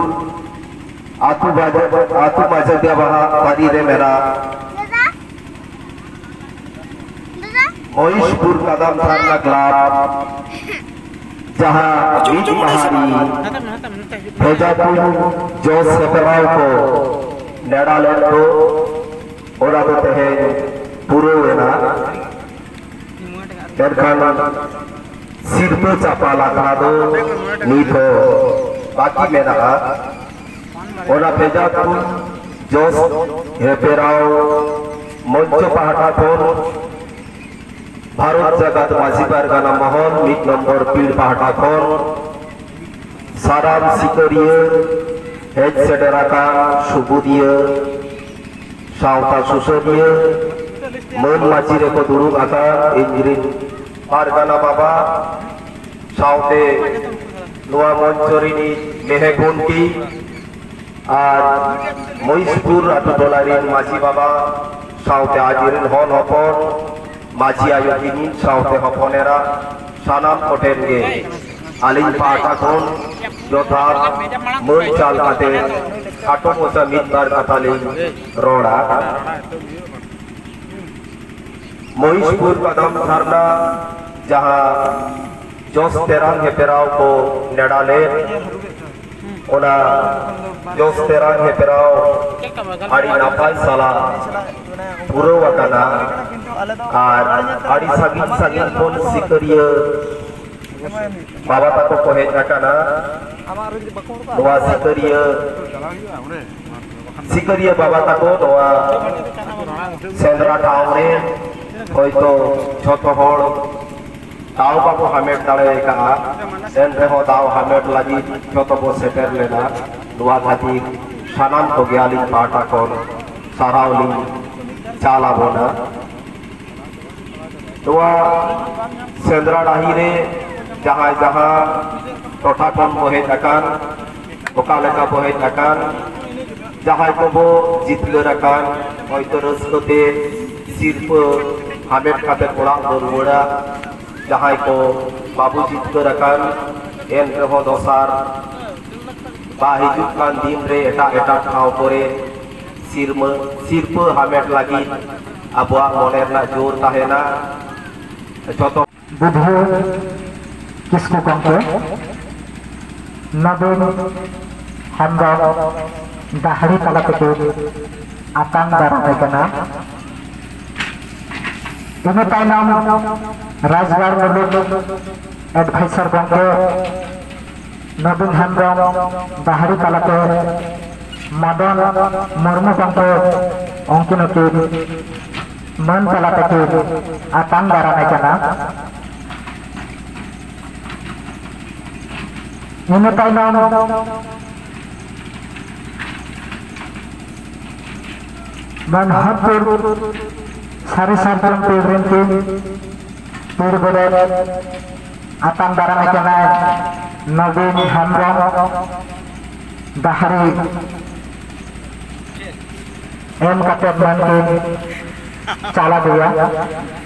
ᱟᱹᱛᱩ ᱵᱟᱡ-, ᱟᱹᱛᱩ ᱢᱟᱡᱷᱟᱹᱫᱤᱭᱟ ᱵᱟᱦᱟ ᱛᱟᱹᱨᱤ ᱨᱮ ᱢᱮᱱᱟᱜ ᱢᱚᱦᱤᱥᱯᱩᱨ ᱠᱟᱫᱟᱢ ᱫᱷᱟᱨᱱᱟ ᱠᱞᱟᱵᱽ, ᱡᱟᱦᱟᱸ ᱢᱤᱫ ᱢᱟᱦᱟ ᱨᱤᱱ ᱵᱷᱮᱡᱟ ᱛᱩᱧ ᱡᱚᱥ ᱦᱮᱯᱨᱟᱣ ᱠᱚ ᱱᱮᱰᱟ ᱞᱮᱫ ᱫᱚ ᱚᱱᱟ ᱫᱚ ᱛᱮᱦᱮᱧ ᱯᱩᱨᱟᱹᱣ ᱮᱱᱟ᱾ ᱢᱮᱱᱠᱷᱟᱱ ᱥᱤᱨᱯᱟᱹ ᱪᱟᱯᱟᱞ ᱟᱠᱷᱲᱟ ᱫᱚ ᱱᱤᱛ ᱦᱚᱸ ᱵᱟᱹᱠᱤ ᱢᱮᱱᱟᱜᱼᱟ᱾ ᱚᱱᱟ ᱵᱷᱮᱡᱟ ᱛᱩᱧ ᱡᱚᱥ ᱦᱮᱯᱮᱨᱟᱣ ᱢᱚᱧᱪᱚ ᱯᱟᱦᱴᱟ ᱠᱷᱚᱱ ᱵᱷᱟᱨᱚᱛ ᱡᱟᱠᱟᱛ ᱢᱟᱹᱡᱷᱤ ᱯᱟᱨᱜᱟᱱᱟ ᱢᱚᱦᱚᱞ ᱢᱤᱫ ᱱᱚᱢᱵᱚᱨ ᱯᱤᱲ ᱯᱟᱦᱴᱟ ᱠᱷᱚᱱ ᱥᱟᱱᱟᱢ ᱥᱤᱠᱟᱹᱨᱤᱭᱟᱹ, ᱦᱮᱡ ᱥᱮᱴᱮᱨ ᱟᱠᱟᱱ ᱥᱩᱵᱩᱫᱤᱭᱟᱹ, ᱥᱟᱶᱛᱟ ᱥᱩᱥᱟᱹᱨᱤᱭᱟᱹ, ᱢᱟᱹᱱ ᱢᱟᱹᱡᱷᱤ ᱨᱮᱠᱚ ᱫᱩᱲᱩᱵ ᱟᱠᱟᱱ ᱤᱧᱨᱤᱱ ᱯᱟᱨᱜᱟᱱᱟ ᱵᱟᱵᱟ, ᱥᱟᱶᱛᱮ ᱱᱚᱣᱟ ᱢᱚᱧᱪᱚ ᱨᱤᱱᱤᱡ ᱢᱮᱦᱮ ᱠᱷᱩᱱᱴᱤ ᱟᱨ ᱢᱚᱦᱤᱥᱯᱩᱨ ᱟᱹᱛᱩ ᱴᱚᱞᱟ ᱨᱤᱱ ᱢᱟᱹᱡᱷᱤ ᱵᱟᱵᱟ, ᱥᱟᱶᱛᱮ ᱟᱡ ᱨᱤᱱ ᱦᱚᱱ ᱦᱚᱯᱚᱱ, ᱢᱟᱹᱡᱷᱤ ᱟᱭᱳ ᱛᱤᱢᱤᱱ ᱥᱟᱶᱛᱮ ᱦᱚᱯᱚᱱ ᱮᱨᱟ, ᱥᱟᱱᱟᱢ ᱠᱚᱴᱷᱮᱱ ᱜᱮ ᱟᱹᱞᱤᱧ ᱯᱟᱦᱴᱟ ᱠᱷᱚᱱ ᱡᱚᱛᱷᱟᱛ ᱢᱟᱹᱱ ᱪᱟᱞ ᱠᱟᱛᱮ ᱠᱷᱟᱴᱚ ᱢᱚᱪᱟ ᱢᱤᱫ ᱵᱟᱨ ᱠᱟᱛᱷᱟ ᱞᱤᱧ ᱨᱚᱲᱟ᱾ ᱢᱚᱦᱤᱥᱯᱩᱨ ᱠᱟᱫᱟᱢ ᱫᱷᱟᱨᱱᱟ ᱡᱟᱦᱟᱸ ᱡᱚᱥ ᱛᱮᱨᱟᱝ ᱦᱮᱯᱮᱨᱟᱣ ᱠᱚ ᱱᱮᱰᱟ ᱞᱮᱫ, ᱚᱱᱟ ᱡᱚᱥ ᱛᱮᱨᱟᱝ ᱦᱮᱯᱮᱨᱟᱣ ᱟᱹᱰᱤ ᱱᱟᱯᱟᱭ ᱥᱟᱞᱟᱜ ᱯᱩᱨᱟᱹᱣ ᱟᱠᱟᱱᱟ᱾ ᱟᱨ ᱟᱹᱰᱤ ᱥᱟᱺᱜᱤᱧ ᱥᱟᱺᱜᱤᱧ ᱠᱷᱚᱱ ᱥᱤᱠᱟᱹᱨᱤᱭᱟᱹ ᱵᱟᱵᱟ ᱛᱟᱠᱚ ᱠᱚ ᱦᱮᱡ ᱟᱠᱟᱱᱟ᱾ ᱱᱚᱣᱟ ᱥᱤᱠᱟᱹᱨᱤᱭᱟᱹ ᱥᱤᱠᱟᱹᱨᱤᱭᱟᱹ ᱵᱟᱵᱟ ᱛᱟᱠᱚ ᱱᱚᱣᱟ ᱥᱮᱸᱫᱽᱨᱟ ᱴᱷᱟᱶ ᱨᱮ ᱦᱚᱭᱛᱳ ᱡᱷᱚᱛᱚ ᱦᱚᱲ ᱫᱟᱣ ᱵᱟᱵᱚ ᱦᱟᱢᱮᱴ ᱫᱟᱲᱮ ᱟᱠᱟᱫᱼᱟ, ᱮᱱ ᱨᱮᱦᱚᱸ ᱫᱟᱣ ᱦᱟᱢᱮᱴ ᱞᱟᱹᱜᱤᱫ ᱡᱷᱚᱛᱚ ᱵᱚ ᱥᱮᱴᱮᱨ ᱞᱮᱱᱟ᱾ ᱱᱚᱣᱟ ᱠᱷᱟᱹᱛᱤᱨ ᱥᱟᱱᱟᱢ ᱠᱚᱜᱮ ᱟᱹᱞᱤᱧ ᱯᱟᱦᱴᱟ ᱠᱷᱚᱱ ᱥᱟᱨᱦᱟᱣ ᱞᱤᱧ ᱪᱟᱞ ᱟᱵᱚᱱᱟ᱾ ᱱᱚᱣᱟ ᱥᱮᱸᱫᱽᱨᱟ ᱰᱟᱹᱦᱤ ᱨᱮ ᱡᱟᱦᱟᱸᱭ ᱡᱟᱦᱟᱸ ᱴᱚᱴᱷᱟ ᱠᱷᱚᱱ ᱵᱚ ᱦᱮᱡ ᱟᱠᱟᱱ, ᱚᱠᱟ ᱞᱮᱠᱟ ᱵᱚ ᱦᱮᱡ ᱟᱠᱟᱱ, ᱡᱟᱦᱟᱸᱭ ᱠᱚᱵᱚ ᱡᱤᱛᱠᱟᱹᱨ ᱟᱠᱟᱱ, ᱦᱚᱭᱛᱳ ᱨᱟᱹᱥᱠᱟᱹ ᱛᱮ ᱥᱤᱨᱯᱟᱹ ᱦᱟᱢᱮᱴ ᱠᱟᱛᱮ ᱚᱲᱟᱜ ᱵᱚ ᱨᱩᱣᱟᱹᱲᱟ, ᱡᱟᱦᱟᱸᱭ ᱠᱚ ᱵᱟᱵᱚ ᱡᱤᱛᱠᱟᱹᱨ ᱟᱠᱟᱱ, ᱮᱱ ᱨᱮᱦᱚᱸ ᱫᱚᱥᱟᱨ ᱵᱟ ᱦᱤᱡᱩᱜ ᱠᱟᱱ ᱫᱤᱱ ᱨᱮ ᱮᱴᱟᱜ ᱮᱴᱟᱜ ᱴᱷᱟᱶ ᱠᱚᱨᱮ ᱥᱤᱨᱢᱟᱹ, ᱥᱤᱨᱯᱟᱹ ᱦᱟᱢᱮᱴ ᱞᱟᱹᱜᱤᱫ ᱟᱵᱚᱣᱟᱜ ᱢᱚᱱᱮ ᱨᱮᱱᱟᱜ ᱡᱳᱨ ᱛᱟᱦᱮᱱᱟ᱾ ᱡᱚᱛᱚ ᱵᱩᱫᱷᱤᱭᱟᱹ ᱠᱤᱥᱠᱩ ᱜᱚᱢᱠᱮ, ᱱᱚᱵᱤᱱ ᱦᱮᱢᱵᱨᱚᱢ, ᱰᱟᱦᱟᱨᱤ ᱛᱟᱞᱟ ᱛᱮᱠᱤᱱ ᱟᱛᱟᱝ ᱫᱟᱨᱟᱢᱮ ᱠᱟᱱᱟ᱾ ᱤᱱᱟᱹ ᱛᱟᱭᱱᱚᱢ ᱨᱟᱡᱽᱜᱟᱲ ᱢᱩᱞᱩᱠ advisor ᱜᱚᱢᱠᱮ ᱱᱚᱵᱤᱱ ᱦᱮᱢᱵᱨᱚᱢ ᱰᱟᱦᱟᱨᱤ ᱛᱟᱞᱟᱛᱮ ᱢᱚᱫᱚᱱ ᱢᱩᱨᱢᱩ ᱜᱚᱢᱠᱮ ᱩᱱᱠᱤᱱ ᱦᱚᱸᱠᱤᱱ ᱢᱟᱹᱱ ᱛᱟᱞᱟ ᱛᱮᱠᱤᱱ ᱟᱛᱟᱝ ᱫᱟᱨᱟᱢᱮ ᱠᱟᱱᱟ᱾ ᱤᱱᱟᱹ ᱛᱟᱭᱱᱚᱢ ᱢᱟᱱᱦᱚᱨᱯᱩᱨ ᱥᱟᱹᱨᱤ ᱥᱟᱨᱡᱚᱢ ᱯᱤᱲ ᱨᱮᱱ ᱠᱤᱱ ᱯᱤᱲ ᱵᱚᱰᱮ ᱟᱛᱟᱝ ᱫᱟᱨᱟᱢᱮ ᱠᱟᱱᱟᱭ ᱱᱚᱵᱤᱱ ᱦᱮᱢᱵᱨᱚᱢ ᱰᱟᱦᱟᱨᱤ ᱮᱢ ᱠᱟᱛᱮ ᱢᱟᱹᱱ ᱠᱤᱱ ᱪᱟᱞ ᱟᱹᱜᱩᱭᱟ᱾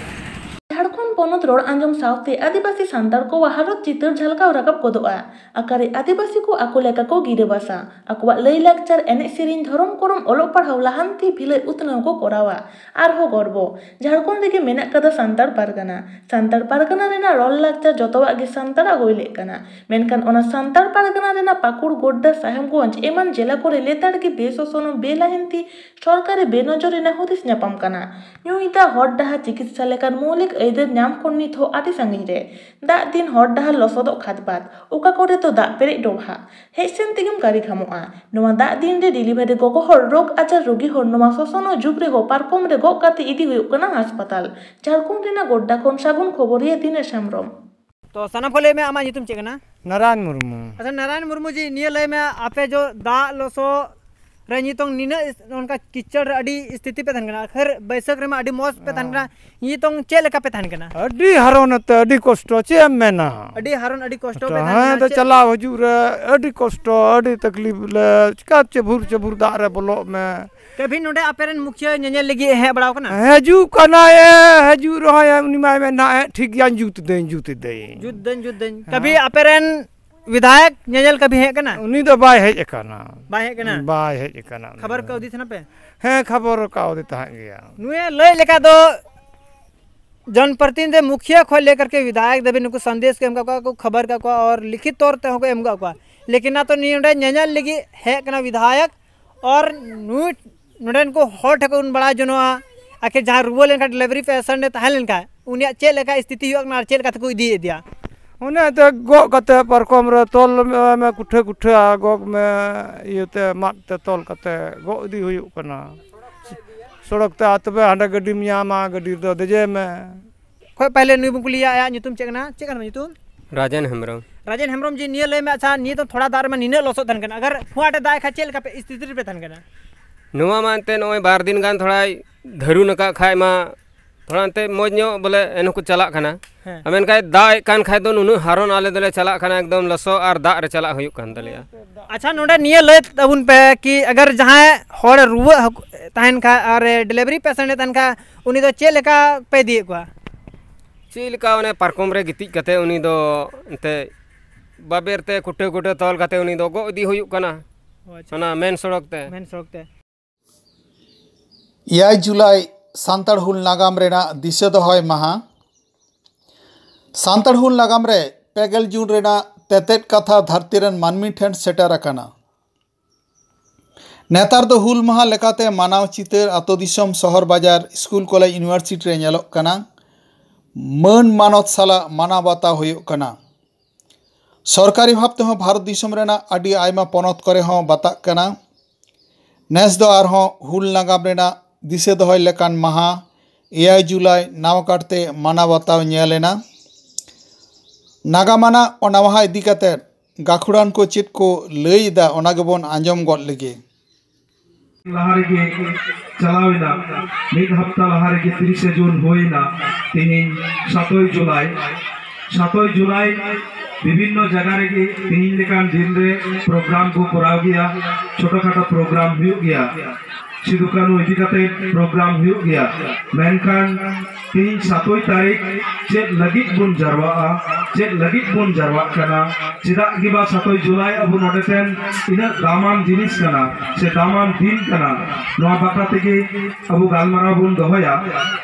ᱡᱷᱟᱲᱠᱷᱚᱸᱰ ᱯᱚᱱᱚᱛ ᱨᱚᱲ ᱟᱸᱡᱚᱢ ᱥᱟᱶᱛᱮ ᱟᱹᱫᱤᱵᱟᱹᱥᱤ ᱥᱟᱱᱛᱟᱲ ᱠᱚᱣᱟᱜ ᱦᱟᱞᱚᱛ ᱪᱤᱛᱟᱹᱨ ᱡᱷᱟᱞᱠᱟᱣ ᱨᱟᱠᱟᱵ ᱜᱚᱫᱚᱜᱼᱟ᱾ ᱟᱠᱟᱨᱮ ᱟᱹᱫᱤᱵᱟᱹᱥᱤ ᱠᱚ ᱟᱠᱚ ᱞᱮᱠᱟ ᱠᱚ ᱜᱤᱨᱟᱹᱵᱟᱥᱟ, ᱟᱠᱚᱣᱟᱜ ᱞᱟᱹᱭᱼᱞᱟᱠᱪᱟᱨ, ᱮᱱᱮᱡ ᱥᱮᱨᱮᱧ, ᱫᱷᱚᱨᱚᱢ ᱠᱚᱨᱚᱢ, ᱚᱞᱚᱜ ᱯᱟᱲᱦᱟᱣ, ᱞᱟᱦᱟᱱᱛᱤ, ᱵᱷᱤᱞᱟᱹᱭ ᱩᱛᱱᱟᱹᱣ ᱠᱚ ᱠᱚᱨᱟᱣᱟ᱾ ᱟᱨᱦᱚᱸ ᱜᱚᱨᱵᱚ, ᱡᱷᱟᱲᱠᱷᱚᱸᱰ ᱨᱮᱜᱮ ᱢᱮᱱᱟᱜ ᱠᱟᱫᱟ ᱥᱟᱱᱛᱟᱲ ᱯᱟᱨᱜᱟᱱᱟ᱾ ᱥᱟᱱᱛᱟᱲ ᱯᱟᱨᱜᱟᱱᱟ ᱨᱮᱱᱟᱜ ᱨᱚᱲ ᱞᱟᱠᱪᱟᱨ ᱡᱚᱛᱚᱣᱟᱜ ᱜᱮ ᱥᱟᱱᱛᱟᱲᱟᱜ ᱦᱩᱭ ᱞᱮᱜ ᱠᱟᱱᱟ᱾ ᱢᱮᱱᱠᱷᱟᱱ ᱚᱱᱟ ᱥᱟᱱᱛᱟᱲ ᱯᱟᱨᱜᱟᱱᱟ ᱨᱮᱱᱟᱜ ᱯᱟᱹᱠᱩᱲ, ᱜᱳᱰᱰᱟ, ᱥᱟᱦᱮᱵᱽᱜᱚᱸᱡᱽ ᱮᱢᱟᱱ ᱡᱮᱞᱟ ᱠᱚᱨᱮ ᱞᱮᱛᱟᱲ ᱜᱮ ᱵᱮᱥᱚᱥᱚᱱᱚ, ᱵᱮᱞᱟᱦᱮᱱᱛᱤ, ᱥᱚᱨᱠᱟᱨᱤ ᱵᱮᱱᱚᱡᱚᱨ ᱨᱮᱱᱟᱜ ᱦᱩᱫᱤᱥ ᱧᱟᱯᱟᱢ ᱠᱟᱱᱟ᱾ ᱧᱩᱭ ᱫᱟᱜ, ᱦᱚᱨ ᱰᱟᱦᱟᱨ, ᱪᱤᱠᱤᱛᱥᱟ ᱞᱮᱠᱟᱱ ᱢᱳᱣᱞᱤᱠ ᱟᱹᱭᱫᱟᱹᱨ ᱧᱟᱢ ᱠᱷᱚᱱ ᱱᱤᱛ ᱦᱚᱸ ᱟᱹᱰᱤ ᱥᱟᱺᱜᱤᱧ ᱨᱮ᱾ ᱫᱟᱜ ᱫᱤᱱ ᱦᱚᱨ ᱰᱟᱦᱟᱨ ᱞᱚᱥᱚᱫᱚᱜ ᱠᱷᱟᱫᱽᱵᱟᱫᱽ, ᱚᱠᱟ ᱠᱚᱨᱮ ᱫᱚ ᱫᱟᱜ ᱯᱮᱨᱮᱡ ᱰᱚᱵᱷᱟᱜ, ᱦᱮᱡ ᱥᱮᱱ ᱛᱮᱜᱮᱢ ᱠᱟᱹᱨᱤ ᱜᱷᱟᱢᱚᱜᱼᱟ᱾ ᱱᱚᱣᱟ ᱫᱟᱜ ᱫᱤᱱ ᱨᱮ delivery ᱜᱚᱜᱚ ᱦᱚᱲ, ᱨᱳᱜᱽ ᱟᱡᱟᱨ ᱨᱳᱜᱤ ᱦᱚᱲ ᱱᱚᱣᱟ ᱥᱚᱥᱚᱱᱚᱜ ᱡᱩᱜᱽ ᱨᱮᱦᱚᱸ ᱯᱟᱨᱠᱚᱢ ᱨᱮ ᱜᱚᱜ ᱠᱟᱛᱮ ᱤᱫᱤ ᱦᱩᱭᱩᱜ ᱠᱟᱱᱟ ᱦᱟᱥᱯᱟᱛᱟᱞ᱾ ᱡᱷᱟᱲᱠᱷᱚᱸᱰ ᱨᱮᱱᱟᱜ ᱜᱳᱰᱰᱟ ᱠᱷᱚᱱ ᱥᱟᱹᱜᱩᱱ ᱠᱷᱚᱵᱚᱨᱤᱭᱟᱹ ᱫᱤᱱᱮᱥ ᱦᱮᱢᱵᱨᱚᱢ᱾ ᱛᱚ ᱥᱟᱱᱟᱢ ᱠᱚ ᱞᱟᱹᱭ ᱢᱮ, ᱟᱢᱟᱜ ᱧᱩᱛᱩᱢ ᱪᱮᱫ ᱠᱟᱱᱟ? ᱱᱟᱨᱟᱭᱚᱱ ᱢᱩᱨᱢᱩ᱾ ᱟᱪᱪᱷᱟ, ᱱᱟᱨᱟᱭᱚᱱ ᱢᱩᱨᱢᱩ ᱡᱤ, ᱱᱤᱭᱟᱹ ᱞᱟᱹᱭ ᱢᱮ, ᱟᱯᱮ ᱡᱚ ᱫᱟᱜ ᱞᱚᱥᱚᱫ ᱨᱮ ᱱᱤᱛᱚᱝ ᱱᱤᱱᱟᱹᱜ ᱤᱥ-, ᱚᱱᱠᱟ ᱠᱤᱪᱟᱹᱲ ᱨᱮ ᱟᱹᱰᱤ ᱥᱛᱷᱤᱛᱤ ᱯᱮ ᱛᱟᱦᱮᱱ ᱠᱟᱱᱟ, ᱟᱠᱷᱟᱨ ᱵᱟᱹᱭᱥᱟᱹᱠᱷ ᱨᱮᱢᱟ ᱟᱹᱰᱤ ᱢᱚᱡᱽ ᱯᱮ ᱛᱟᱦᱮᱱ ᱠᱟᱱᱟ, ᱱᱤᱛᱚᱝ ᱪᱮᱫ ᱞᱮᱠᱟ ᱯᱮ ᱛᱟᱦᱮᱱ ᱠᱟᱱᱟ? ᱟᱹᱰᱤ ᱦᱟᱨᱚᱱ ᱟᱛᱮ, ᱟᱹᱰᱤ ᱠᱚᱥᱴᱚ, ᱪᱮᱫ ᱮᱢ ᱢᱮᱱᱟ? ᱟᱹᱰᱤ ᱦᱟᱨᱚᱱ, ᱟᱹᱰᱤ ᱠᱚᱥᱴᱚ ᱯᱮ ᱛᱟᱦᱮᱱ ᱦᱮᱸ, ᱠᱟᱱᱟ, ᱛᱚ ᱪᱮᱫ? ᱪᱟᱞᱟᱣ ᱦᱤᱡᱩᱜ ᱨᱮ ᱟᱹᱰᱤ ᱠᱚᱥᱴᱚ, ᱟᱹᱰᱤ ᱛᱟᱠᱞᱤᱯ ᱞᱮ, ᱪᱤᱠᱟ ᱪᱮᱵᱷᱩᱨ ᱪᱮᱵᱷᱩᱨ ᱫᱟᱜ ᱨᱮ ᱵᱚᱞᱚᱜ ᱢᱮ᱾ ᱠᱟᱹᱵᱷᱤ ᱱᱚᱰᱮ ᱟᱯᱮ ᱨᱮᱱ ᱢᱩᱠᱷᱤᱭᱟᱹ ᱧᱮᱧᱮᱞ ᱞᱟᱹᱜᱤᱫ ᱦᱮᱡ ᱵᱟᱲᱟᱣ ᱠᱟᱱᱟ? ᱦᱤᱡᱩᱜ ᱠᱟᱱᱟᱭ, ᱦᱤᱡᱩᱜ ᱨᱮᱦᱚᱸᱭ ᱩᱱᱤ ᱢᱟᱭ ᱢᱮᱱᱟ, "ᱦᱮᱸ, ᱴᱷᱤᱠ ᱜᱮᱭᱟᱧ ᱡᱩᱛ ᱫᱟᱹᱧ, ᱡᱩᱛ ᱫᱟᱹᱧ, ᱡᱩᱛ ᱫᱟᱹᱧ, ᱡᱩᱛ ᱫᱟᱹᱧ, ᱡᱩᱛ ᱫᱟᱹᱧ᱾" ᱦᱮᱸ᱾ ᱠᱟᱹᱵᱷᱤ ᱟᱯᱮ ᱨᱮᱱ ᱵᱤᱫᱷᱟᱭᱚᱠ ᱧᱮᱧᱮᱞ ᱠᱟᱹᱵᱷᱤ ᱦᱮᱡ ᱠᱟᱱᱟ? ᱩᱱᱤ ᱫᱚ ᱵᱟᱭ ᱦᱮᱡ ᱟᱠᱟᱱᱟ᱾ ᱵᱟᱭ ᱦᱮᱡ ᱠᱟᱱᱟ? ᱵᱟᱭ ᱦᱮᱡ ᱟᱠᱟᱱᱟ ᱩᱱᱤ ᱠᱷᱚᱵᱚᱨ ᱫᱚ᱾ ᱠᱟᱣᱫᱤ ᱛᱟᱦᱮᱱᱟ ᱯᱮ? ᱦᱮᱸ, ᱠᱷᱚᱵᱚᱨ ᱠᱟᱣᱫᱤ ᱛᱟᱦᱮᱸᱫ ᱜᱮᱭᱟ᱾ ᱱᱩᱭᱮ ᱞᱟᱹᱭ ᱞᱮᱠᱟ ᱫᱚ ᱡᱚᱱᱯᱨᱚᱛᱤᱱᱤᱫᱷᱤ, ᱢᱩᱠᱷᱤᱭᱟᱹ ᱠᱷᱚᱱ ᱞᱮᱠᱟᱨ ᱠᱮ ᱵᱤᱫᱷᱟᱭᱚᱠ ᱫᱷᱟᱹᱵᱤᱡ ᱱᱩᱠᱩ ᱥᱟᱸᱫᱮᱥ ᱠᱚ ᱮᱢ ᱠᱟᱜ ᱠᱚᱣᱟ, ᱠᱚ ᱠᱷᱚᱵᱚᱨ ᱠᱟᱜ ᱠᱚᱣᱟ ᱟᱨ ᱞᱤᱠᱷᱤᱛ ᱛᱚᱨ ᱛᱮᱦᱚᱸ ᱠᱚ ᱮᱢ ᱠᱟᱜ ᱠᱚᱣᱟ᱾ ᱞᱮᱠᱤᱱ ᱱᱟ ᱛᱚ ᱱᱤᱭᱟᱹ ᱱᱚᱰᱮ ᱧᱮᱧᱮᱞ ᱞᱟᱹᱜᱤᱫ ᱦᱮᱡ ᱠᱟᱱᱟ ᱵᱤᱫᱷᱟᱭᱚᱠ, ᱟᱨ ᱱᱩᱭ ᱱᱚᱰᱮᱱ ᱠᱚ ᱦᱚᱲ ᱴᱷᱮᱱ ᱠᱷᱚᱱ ᱵᱚᱱ ᱵᱟᱲᱟᱭ ᱡᱚᱱᱚᱜᱼᱟ, ᱟᱨ ᱡᱟᱦᱟᱸᱭ ᱨᱩᱣᱟᱹ ᱞᱮᱱᱠᱷᱟᱱ, ᱰᱮᱞᱤᱵᱷᱟᱨᱤ ᱯᱮᱥᱮᱱᱴ ᱮ ᱛᱟᱦᱮᱸ ᱞᱮᱱᱠᱷᱟᱱ, ᱩᱱᱤᱭᱟᱜ ᱪᱮᱫ ᱞᱮᱠᱟ ᱥᱛᱷᱤᱛᱤ ᱦᱩᱭᱩᱜ ᱠᱟᱱᱟ ᱟᱨ ᱪᱮᱫ ᱞᱮᱠᱟ ᱛᱮᱠᱚ ᱤᱫᱤᱭᱮᱫᱮᱭᱟ? ᱚᱱᱮ ᱮᱱᱛᱮ ᱜᱚᱜ ᱠᱟᱛᱮ ᱯᱟᱨᱠᱚᱢ ᱨᱮ ᱛᱚᱞ ᱢᱮ, ᱠᱩᱴᱷᱟᱹ ᱠᱩᱴᱷᱟᱹ ᱜᱚᱜ ᱢᱮ, ᱤᱭᱟᱹᱛᱮ ᱢᱟᱫ ᱛᱮ ᱛᱚᱞ ᱠᱟᱛᱮ ᱜᱚᱜ ᱤᱫᱤ ᱦᱩᱭᱩᱜ ᱠᱟᱱᱟ ᱥᱚᱲᱚᱠ ᱛᱮ᱾ ᱟᱨ ᱛᱚᱵᱮ ᱦᱟᱸᱰᱮ ᱜᱟᱹᱰᱤᱢ ᱧᱟᱢᱟ, ᱜᱟᱹᱰᱤ ᱨᱮᱫᱚ ᱫᱮᱡᱮ ᱢᱮ᱾ ᱠᱷᱚᱡ ᱯᱟᱦᱞᱮ ᱱᱩᱭ ᱵᱚᱱ ᱠᱩᱞᱤᱭᱟ, ᱟᱭᱟᱜ ᱧᱩᱛᱩᱢ ᱪᱮᱫ ᱠᱟᱱᱟ? ᱪᱮᱫ ᱠᱟᱱᱟ ᱧᱩᱛᱩᱢ? ᱨᱟᱡᱮᱱ ᱦᱮᱢᱵᱨᱚᱢ᱾ ᱨᱟᱡᱮᱱ ᱦᱮᱢᱵᱨᱚᱢ ᱡᱤ, ᱱᱤᱭᱟᱹ ᱞᱟᱹᱭ ᱢᱮ, ᱟᱪᱪᱷᱟ, ᱱᱤᱭᱟᱹ ᱫᱚ ᱛᱷᱚᱲᱟ ᱫᱟᱜ ᱨᱮᱢᱟ ᱱᱤᱱᱟᱹᱜ ᱞᱚᱥᱚᱫ ᱛᱟᱦᱮᱱ ᱠᱟᱱᱟ, ᱟᱜᱟᱨ ᱯᱷᱩᱦᱟᱴ ᱮ ᱫᱟᱜ ᱮ ᱠᱷᱟᱡ ᱪᱮᱫ ᱞᱮᱠᱟ ᱯᱮ ᱥᱛᱷᱤᱛᱤ ᱨᱮᱯᱮ ᱛᱟᱦᱮᱱ ᱠᱟᱱᱟ? ᱱᱚᱣᱟ ᱢᱟ ᱮᱱᱛᱮ ᱱᱚᱜᱼᱚᱭ ᱵᱟᱨ ᱫᱤᱱ ᱜᱟᱱ ᱛᱷᱚᱲᱟᱭ ᱫᱷᱟᱹᱨᱩᱱ ᱟᱠᱟᱫ ᱠᱷᱟᱡ ᱢᱟ ᱛᱷᱚᱲᱟ ᱮᱱᱛᱮ ᱢᱚᱡᱽ ᱧᱚᱜ ᱵᱚᱞᱮ ᱮᱱᱦᱚᱸ ᱠᱚ ᱪᱟᱞᱟᱜ ᱠᱟᱱᱟ᱾ ᱦᱮᱸ᱾ ᱟᱨ ᱢᱮᱱᱠᱷᱟᱡ ᱫᱟᱜ ᱮᱫ ᱠᱟᱱ ᱠᱷᱟᱡ ᱫᱚ ᱱᱩᱱᱟᱹᱜ ᱦᱟᱨᱚᱱ ᱟᱞᱮ ᱫᱚᱞᱮ ᱪᱟᱞᱟᱜ ᱠᱟᱱᱟ, ᱮᱠᱫᱚᱢ ᱞᱚᱥᱚᱫ ᱟᱨ ᱫᱟᱜ ᱨᱮ ᱪᱟᱞᱟᱜ ᱦᱩᱭᱩᱜ ᱠᱟᱱ ᱛᱟᱞᱮᱭᱟ᱾ ᱟᱪᱪᱷᱟ, ᱱᱚᱰᱮ ᱱᱤᱭᱟᱹ ᱞᱟᱹᱭ ᱛᱟᱵᱚᱱ ᱯᱮ ᱠᱤ ᱟᱜᱟᱨ ᱡᱟᱦᱟᱸᱭ ᱦᱚᱲ ᱨᱩᱣᱟᱹᱜ ᱦᱟᱠ-, ᱛᱟᱦᱮᱱ ᱠᱷᱟᱡ ᱟᱨ ᱰᱮᱞᱤᱵᱷᱟᱨᱤ ᱯᱮᱥᱮᱱᱴ ᱮ ᱛᱟᱦᱮᱱ ᱠᱷᱟᱡ, ᱩᱱᱤ ᱫᱚ ᱪᱮᱫ ᱞᱮᱠᱟ ᱯᱮ ᱤᱫᱤᱭᱮᱫ ᱠᱚᱣᱟ? ᱪᱮᱫ ᱞᱮᱠᱟ ᱚᱱᱮ ᱯᱟᱨᱠᱚᱢ ᱨᱮ ᱜᱤᱛᱤᱡ ᱠᱟᱛᱮ ᱩᱱᱤ ᱫᱚ ᱮᱱᱛᱮ ᱵᱟᱵᱮᱨ ᱛᱮ ᱠᱩᱴᱟᱹ ᱠᱩᱴᱟᱹ ᱛᱚᱞ ᱠᱟᱛᱮ ᱩᱱᱤ ᱫᱚ ᱜᱚᱜ ᱤᱫᱤ ᱦᱩᱭᱩᱜ ᱠᱟᱱᱟ᱾ ᱚ, ᱟᱪᱪᱷᱟ᱾ ᱚᱱᱟ ᱢᱮᱱ ᱥᱚᱲᱚᱠ ᱛᱮ᱾ ᱢᱮᱱ ᱥᱚᱲᱚᱠ ᱛᱮ᱾ ᱮᱭᱟᱭ ᱡᱩᱞᱟᱭ ᱥᱟᱱᱛᱟᱲ ᱦᱩᱞ ᱱᱟᱜᱟᱢ ᱨᱮᱱᱟᱜ ᱫᱤᱥᱟᱹ ᱫᱚᱦᱚᱭ ᱢᱟᱦᱟ᱾ ᱥᱟᱱᱛᱟᱲ ᱦᱩᱞ ᱱᱟᱜᱟᱢ ᱨᱮ ᱯᱮ ᱜᱮᱞ ᱡᱩᱱ ᱨᱮᱱᱟᱜ ᱛᱮᱛᱮᱫ ᱠᱟᱛᱷᱟ ᱫᱷᱟᱹᱨᱛᱤ ᱨᱮᱱ ᱢᱟᱹᱱᱢᱤ ᱴᱷᱮᱱ ᱥᱮᱴᱮᱨ ᱟᱠᱟᱱᱟ᱾ ᱱᱮᱛᱟᱨ ᱫᱚ ᱦᱩᱞ ᱢᱟᱦᱟ ᱞᱮᱠᱟᱛᱮ ᱢᱟᱱᱟᱣ ᱪᱤᱛᱟᱹᱨ ᱟᱛᱳ ᱫᱤᱥᱚᱢ, ᱥᱚᱦᱚᱨ ᱵᱟᱡᱟᱨ, ᱥᱠᱩᱞ, ᱠᱚᱞᱮᱡᱽ, ᱤᱭᱩᱱᱤᱵᱷᱟᱨᱥᱤᱴᱤ ᱨᱮ ᱧᱮᱞᱚᱜ ᱠᱟᱱᱟ᱾ ᱢᱟᱹᱱ ᱢᱟᱱᱚᱛ ᱥᱟᱞᱟᱜ ᱢᱟᱱᱟᱣ ᱵᱟᱛᱟᱣ ᱦᱩᱭᱩᱜ ᱠᱟᱱᱟ᱾ ᱥᱚᱨᱠᱟᱨᱤ ᱵᱷᱟᱵᱽ ᱛᱮᱦᱚᱸ ᱵᱷᱟᱨᱚᱛ ᱫᱤᱥᱚᱢ ᱨᱮᱱᱟᱜ ᱟᱹᱰᱤ ᱟᱭᱢᱟ ᱯᱚᱱᱚᱛ ᱠᱚᱨᱮ ᱦᱚᱸ ᱵᱟᱛᱟᱜ ᱠᱟᱱᱟ᱾ ᱱᱮᱥ ᱫᱚ ᱟᱨᱦᱚᱸ ᱦᱩᱞ ᱱᱟᱜᱟᱢ ᱨᱮᱱᱟᱜ ᱫᱤᱥᱟᱹ ᱫᱚᱦᱚᱭ ᱞᱮᱠᱟᱱ ᱢᱟᱦᱟ, ᱮᱭᱟᱭ ᱡᱩᱞᱟᱭ, ᱱᱟᱣᱟ ᱠᱟᱨᱛᱮ ᱢᱟᱱᱟᱣ ᱵᱟᱛᱟᱣ ᱧᱮᱞ ᱮᱱᱟ᱾ ᱱᱟᱜᱟᱢ ᱟᱱᱟᱜ ᱚᱱᱟ ᱢᱟᱦᱟ ᱤᱫᱤ ᱠᱟᱛᱮ ᱜᱟᱹᱠᱷᱩᱲᱟᱱ ᱠᱚ ᱪᱮᱫ ᱠᱚ ᱞᱟᱹᱭ ᱮᱫᱟ, ᱚᱱᱟ ᱜᱮᱵᱚᱱ ᱟᱸᱡᱚᱢ ᱜᱚᱫ ᱞᱮᱜᱮ᱾ ᱞᱟᱦᱟ ᱨᱮᱜᱮ ᱪᱟᱞᱟᱣ ᱮᱱᱟ, ᱢᱤᱫ ᱦᱟᱯᱛᱟ ᱞᱟᱦᱟ ᱨᱮᱜᱮ ᱛᱤᱨᱤᱥᱮ ᱡᱩᱱ ᱦᱩᱭ ᱮᱱᱟ᱾ ᱛᱮᱦᱮᱧ ᱥᱟᱛᱳᱭ ᱡᱩᱞᱟᱭ, ᱥᱟᱛᱳᱭ ᱡᱩᱞᱟᱭ ᱵᱤᱵᱷᱤᱱᱱᱚ ᱡᱟᱭᱜᱟ ᱨᱮᱜᱮ ᱛᱮᱦᱮᱧ ᱞᱮᱠᱟᱱ ᱫᱤᱱ ᱨᱮ ᱯᱨᱳᱜᱨᱟᱢ ᱠᱚ ᱠᱚᱨᱟᱣ ᱜᱮᱭᱟ, ᱪᱷᱳᱴᱳ ᱠᱷᱟᱴᱳ ᱯᱨᱳᱜᱨᱟᱢ ᱦᱩᱭᱩᱜ ᱜᱮᱭᱟ, ᱥᱤᱫᱩ ᱠᱟᱹᱱᱦᱩ ᱤᱫᱤ ᱠᱟᱛᱮ ᱯᱨᱳᱜᱨᱟᱢ ᱦᱩᱭᱩᱜ ᱜᱮᱭᱟ᱾ ᱢᱮᱱᱠᱷᱟᱱ ᱛᱮᱦᱮᱧ ᱥᱟᱛᱳᱭ ᱛᱟᱹᱨᱤᱠᱷ ᱪᱮᱫ ᱞᱟᱹᱜᱤᱫ ᱵᱚᱱ ᱡᱟᱨᱣᱟᱜᱼᱟ, ᱪᱮᱫ ᱞᱟᱹᱜᱤᱫ ᱵᱚᱱ ᱡᱟᱨᱣᱟᱜ ᱠᱟᱱᱟ, ᱪᱮᱫᱟᱜ ᱜᱮ ᱵᱟ ᱥᱟᱛᱳᱭ ᱡᱩᱞᱟᱭ ᱟᱵᱚ ᱱᱚᱰᱮ ᱴᱷᱮᱱ ᱤᱱᱟᱹᱜ ᱫᱟᱢᱟᱱ ᱡᱤᱱᱤᱥ ᱠᱟᱱᱟ ᱥᱮ ᱫᱟᱢᱟᱱ ᱫᱤᱱ ᱠᱟᱱᱟ, ᱱᱚᱣᱟ ᱵᱟᱠᱷᱨᱟ ᱛᱮᱜᱮ ᱟᱵᱚ ᱜᱟᱞᱢᱟᱨᱟᱣ ᱵᱚᱱ ᱫᱚᱦᱚᱭᱟ᱾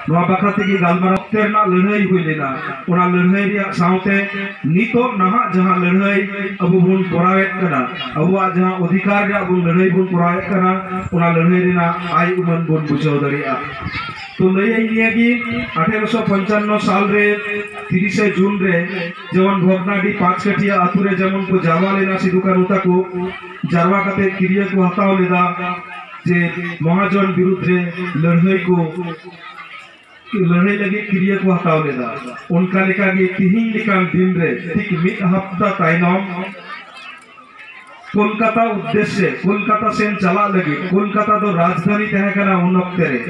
ᱱᱚᱣᱟ ᱵᱟᱠᱷᱨᱟ ᱛᱮᱜᱮ ᱜᱟᱞᱢᱟᱨᱟᱣ ᱛᱮ ᱨᱮᱱᱟᱜ ᱞᱟᱹᱲᱦᱟᱹᱭ ᱦᱩᱭ ᱞᱮᱱᱟ᱾ ᱚᱱᱟ ᱞᱟᱹᱲᱦᱟᱹᱭ ᱨᱮᱭᱟᱜ ᱥᱟᱶᱛᱮ ᱱᱤᱛᱚᱜ ᱱᱟᱦᱟᱜ ᱡᱟᱦᱟᱸ ᱞᱟᱹᱲᱦᱟᱹᱭ ᱟᱵᱚ ᱵᱚᱱ ᱠᱚᱨᱟᱣᱮᱫ ᱠᱟᱱᱟ, ᱟᱵᱚᱣᱟᱜ ᱡᱟᱦᱟᱸ ᱚᱫᱷᱤᱠᱟᱨ ᱨᱮᱭᱟᱜ ᱵᱚᱱ ᱞᱟᱹᱲᱦᱟᱹᱭ ᱵᱚᱱ ᱠᱚᱨᱟᱣᱮᱫ ᱠᱟᱱᱟ, ᱚᱱᱟ ᱞᱟᱹᱲᱦᱟᱹᱭ ᱨᱮᱱᱟᱜ ᱟᱭ ᱩᱢᱟᱹᱱ ᱵᱚᱱ ᱵᱩᱡᱷᱟᱹᱣ ᱫᱟᱲᱮᱭᱟᱜᱼᱟ᱾ ᱛᱚ ᱞᱟᱹᱭᱟᱹᱧ ᱱᱤᱭᱟᱹ ᱜᱮ, ᱟᱴᱷᱮᱨᱚᱥᱚ ᱯᱚᱧᱪᱟᱱᱱᱚ ᱥᱟᱞ ᱨᱮ ᱛᱤᱨᱤᱥᱮ ᱡᱩᱱ ᱨᱮ ᱡᱮᱢᱚᱱ ᱵᱷᱚᱜᱽᱱᱟᱰᱤ ᱯᱟᱸᱪ ᱠᱟᱹᱴᱷᱤᱭᱟ ᱟᱛᱳ ᱨᱮ ᱡᱮᱢᱚᱱ ᱠᱚ ᱡᱟᱣᱨᱟ ᱞᱮᱱᱟ ᱥᱤᱫᱩ ᱠᱟᱹᱱᱦᱩ ᱛᱟᱠᱚ, ᱡᱟᱨᱣᱟ ᱠᱟᱛᱮ ᱠᱤᱨᱭᱟᱹ ᱠᱚ ᱦᱟᱛᱟᱣ ᱞᱮᱫᱟ ᱡᱮ ᱢᱚᱦᱟᱡᱚᱱ ᱵᱤᱨᱩᱫᱽ ᱨᱮ ᱞᱟᱹᱲᱦᱟᱹᱭ ᱠᱚ, ᱞᱟᱹᱲᱦᱟᱹᱭ ᱞᱟᱹᱜᱤᱫ ᱠᱤᱨᱭᱟᱹ ᱠᱚ ᱦᱟᱛᱟᱣ ᱞᱮᱫᱟ᱾ ᱚᱱᱠᱟ ᱞᱮᱠᱟᱜᱮ ᱛᱤᱦᱤᱧ ᱞᱮᱠᱟᱱ ᱫᱤᱱ ᱨᱮ ᱴᱷᱤᱠ ᱢᱤᱫ ᱦᱟᱯᱛᱟ ᱛᱟᱭᱱᱚᱢ ᱠᱳᱞᱠᱟᱛᱟ ᱩᱫᱽᱫᱮᱥᱥᱮ, ᱠᱳᱞᱠᱟᱛᱟ ᱥᱮᱱ ᱪᱟᱞᱟᱜ ᱞᱟᱹᱜᱤᱫ, ᱠᱳᱞᱠᱟᱛᱟ ᱫᱚ ᱨᱟᱡᱽᱫᱷᱟᱱᱤ ᱛᱟᱦᱮᱸ ᱠᱟᱱᱟ ᱩᱱ ᱚᱠᱛᱮ ᱨᱮ,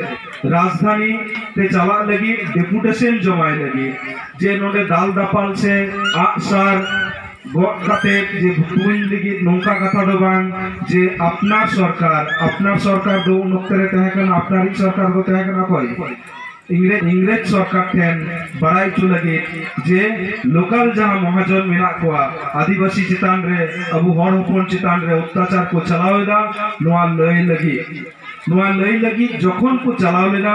ᱨᱟᱡᱽᱫᱷᱟᱱᱤ ᱛᱮ ᱪᱟᱞᱟᱜ ᱞᱟᱹᱜᱤᱫ ᱰᱮᱯᱩᱴᱮᱥᱚᱱ ᱡᱚᱢᱟᱭ ᱞᱟᱹᱜᱤᱫ, ᱡᱮ ᱱᱚᱰᱮ ᱫᱟᱞ ᱫᱟᱯᱟᱞ ᱥᱮ ᱟᱜ ᱥᱟᱨ ᱜᱚᱜ ᱠᱟᱛᱮ ᱡᱮ ᱛᱩᱧ ᱞᱟᱹᱜᱤᱫ ᱱᱚᱝᱠᱟ ᱠᱟᱛᱷᱟ ᱫᱚ ᱵᱟᱝ, ᱡᱮ ᱟᱯᱱᱟᱨ ᱥᱚᱨᱠᱟᱨ, ᱟᱯᱱᱟᱨ ᱥᱚᱨᱠᱟᱨ ᱫᱚ ᱩᱱ ᱚᱠᱛᱮ ᱨᱮ ᱛᱟᱦᱮᱸ ᱠᱟᱱᱟ, ᱟᱯᱱᱟᱨᱤᱡ ᱥᱚᱨᱠᱟᱨ ᱫᱚ ᱛᱟᱦᱮᱸ ᱠᱟᱱᱟ ᱚᱠᱚᱭ? ᱤᱝᱨᱮᱡᱽ, ᱤᱝᱨᱮᱡᱽ ᱥᱚᱨᱠᱟᱨ ᱴᱷᱮᱱ ᱵᱟᱲᱟᱭ ᱦᱚᱪᱚ ᱞᱟᱹᱜᱤᱫ ᱡᱮ ᱞᱳᱠᱟᱞ ᱡᱟᱦᱟᱸ ᱢᱚᱦᱟᱡᱚᱱ ᱢᱮᱱᱟᱜ ᱠᱚᱣᱟ, ᱟᱹᱫᱤᱵᱟᱹᱥᱤ ᱪᱮᱛᱟᱱ ᱨᱮ, ᱟᱵᱚ ᱦᱚᱲ ᱦᱚᱯᱚᱱ ᱪᱮᱛᱟᱱ ᱨᱮ ᱚᱛᱛᱟᱪᱟᱨ ᱠᱚ ᱪᱟᱞᱟᱣ ᱮᱫᱟ, ᱱᱚᱣᱟ ᱞᱟᱹᱭ ᱞᱟᱹᱜᱤᱫ, ᱱᱚᱣᱟ ᱞᱟᱹᱭ ᱞᱟᱹᱜᱤᱫ ᱡᱚᱠᱷᱚᱱ ᱠᱚ ᱪᱟᱞᱟᱣ ᱞᱮᱱᱟ,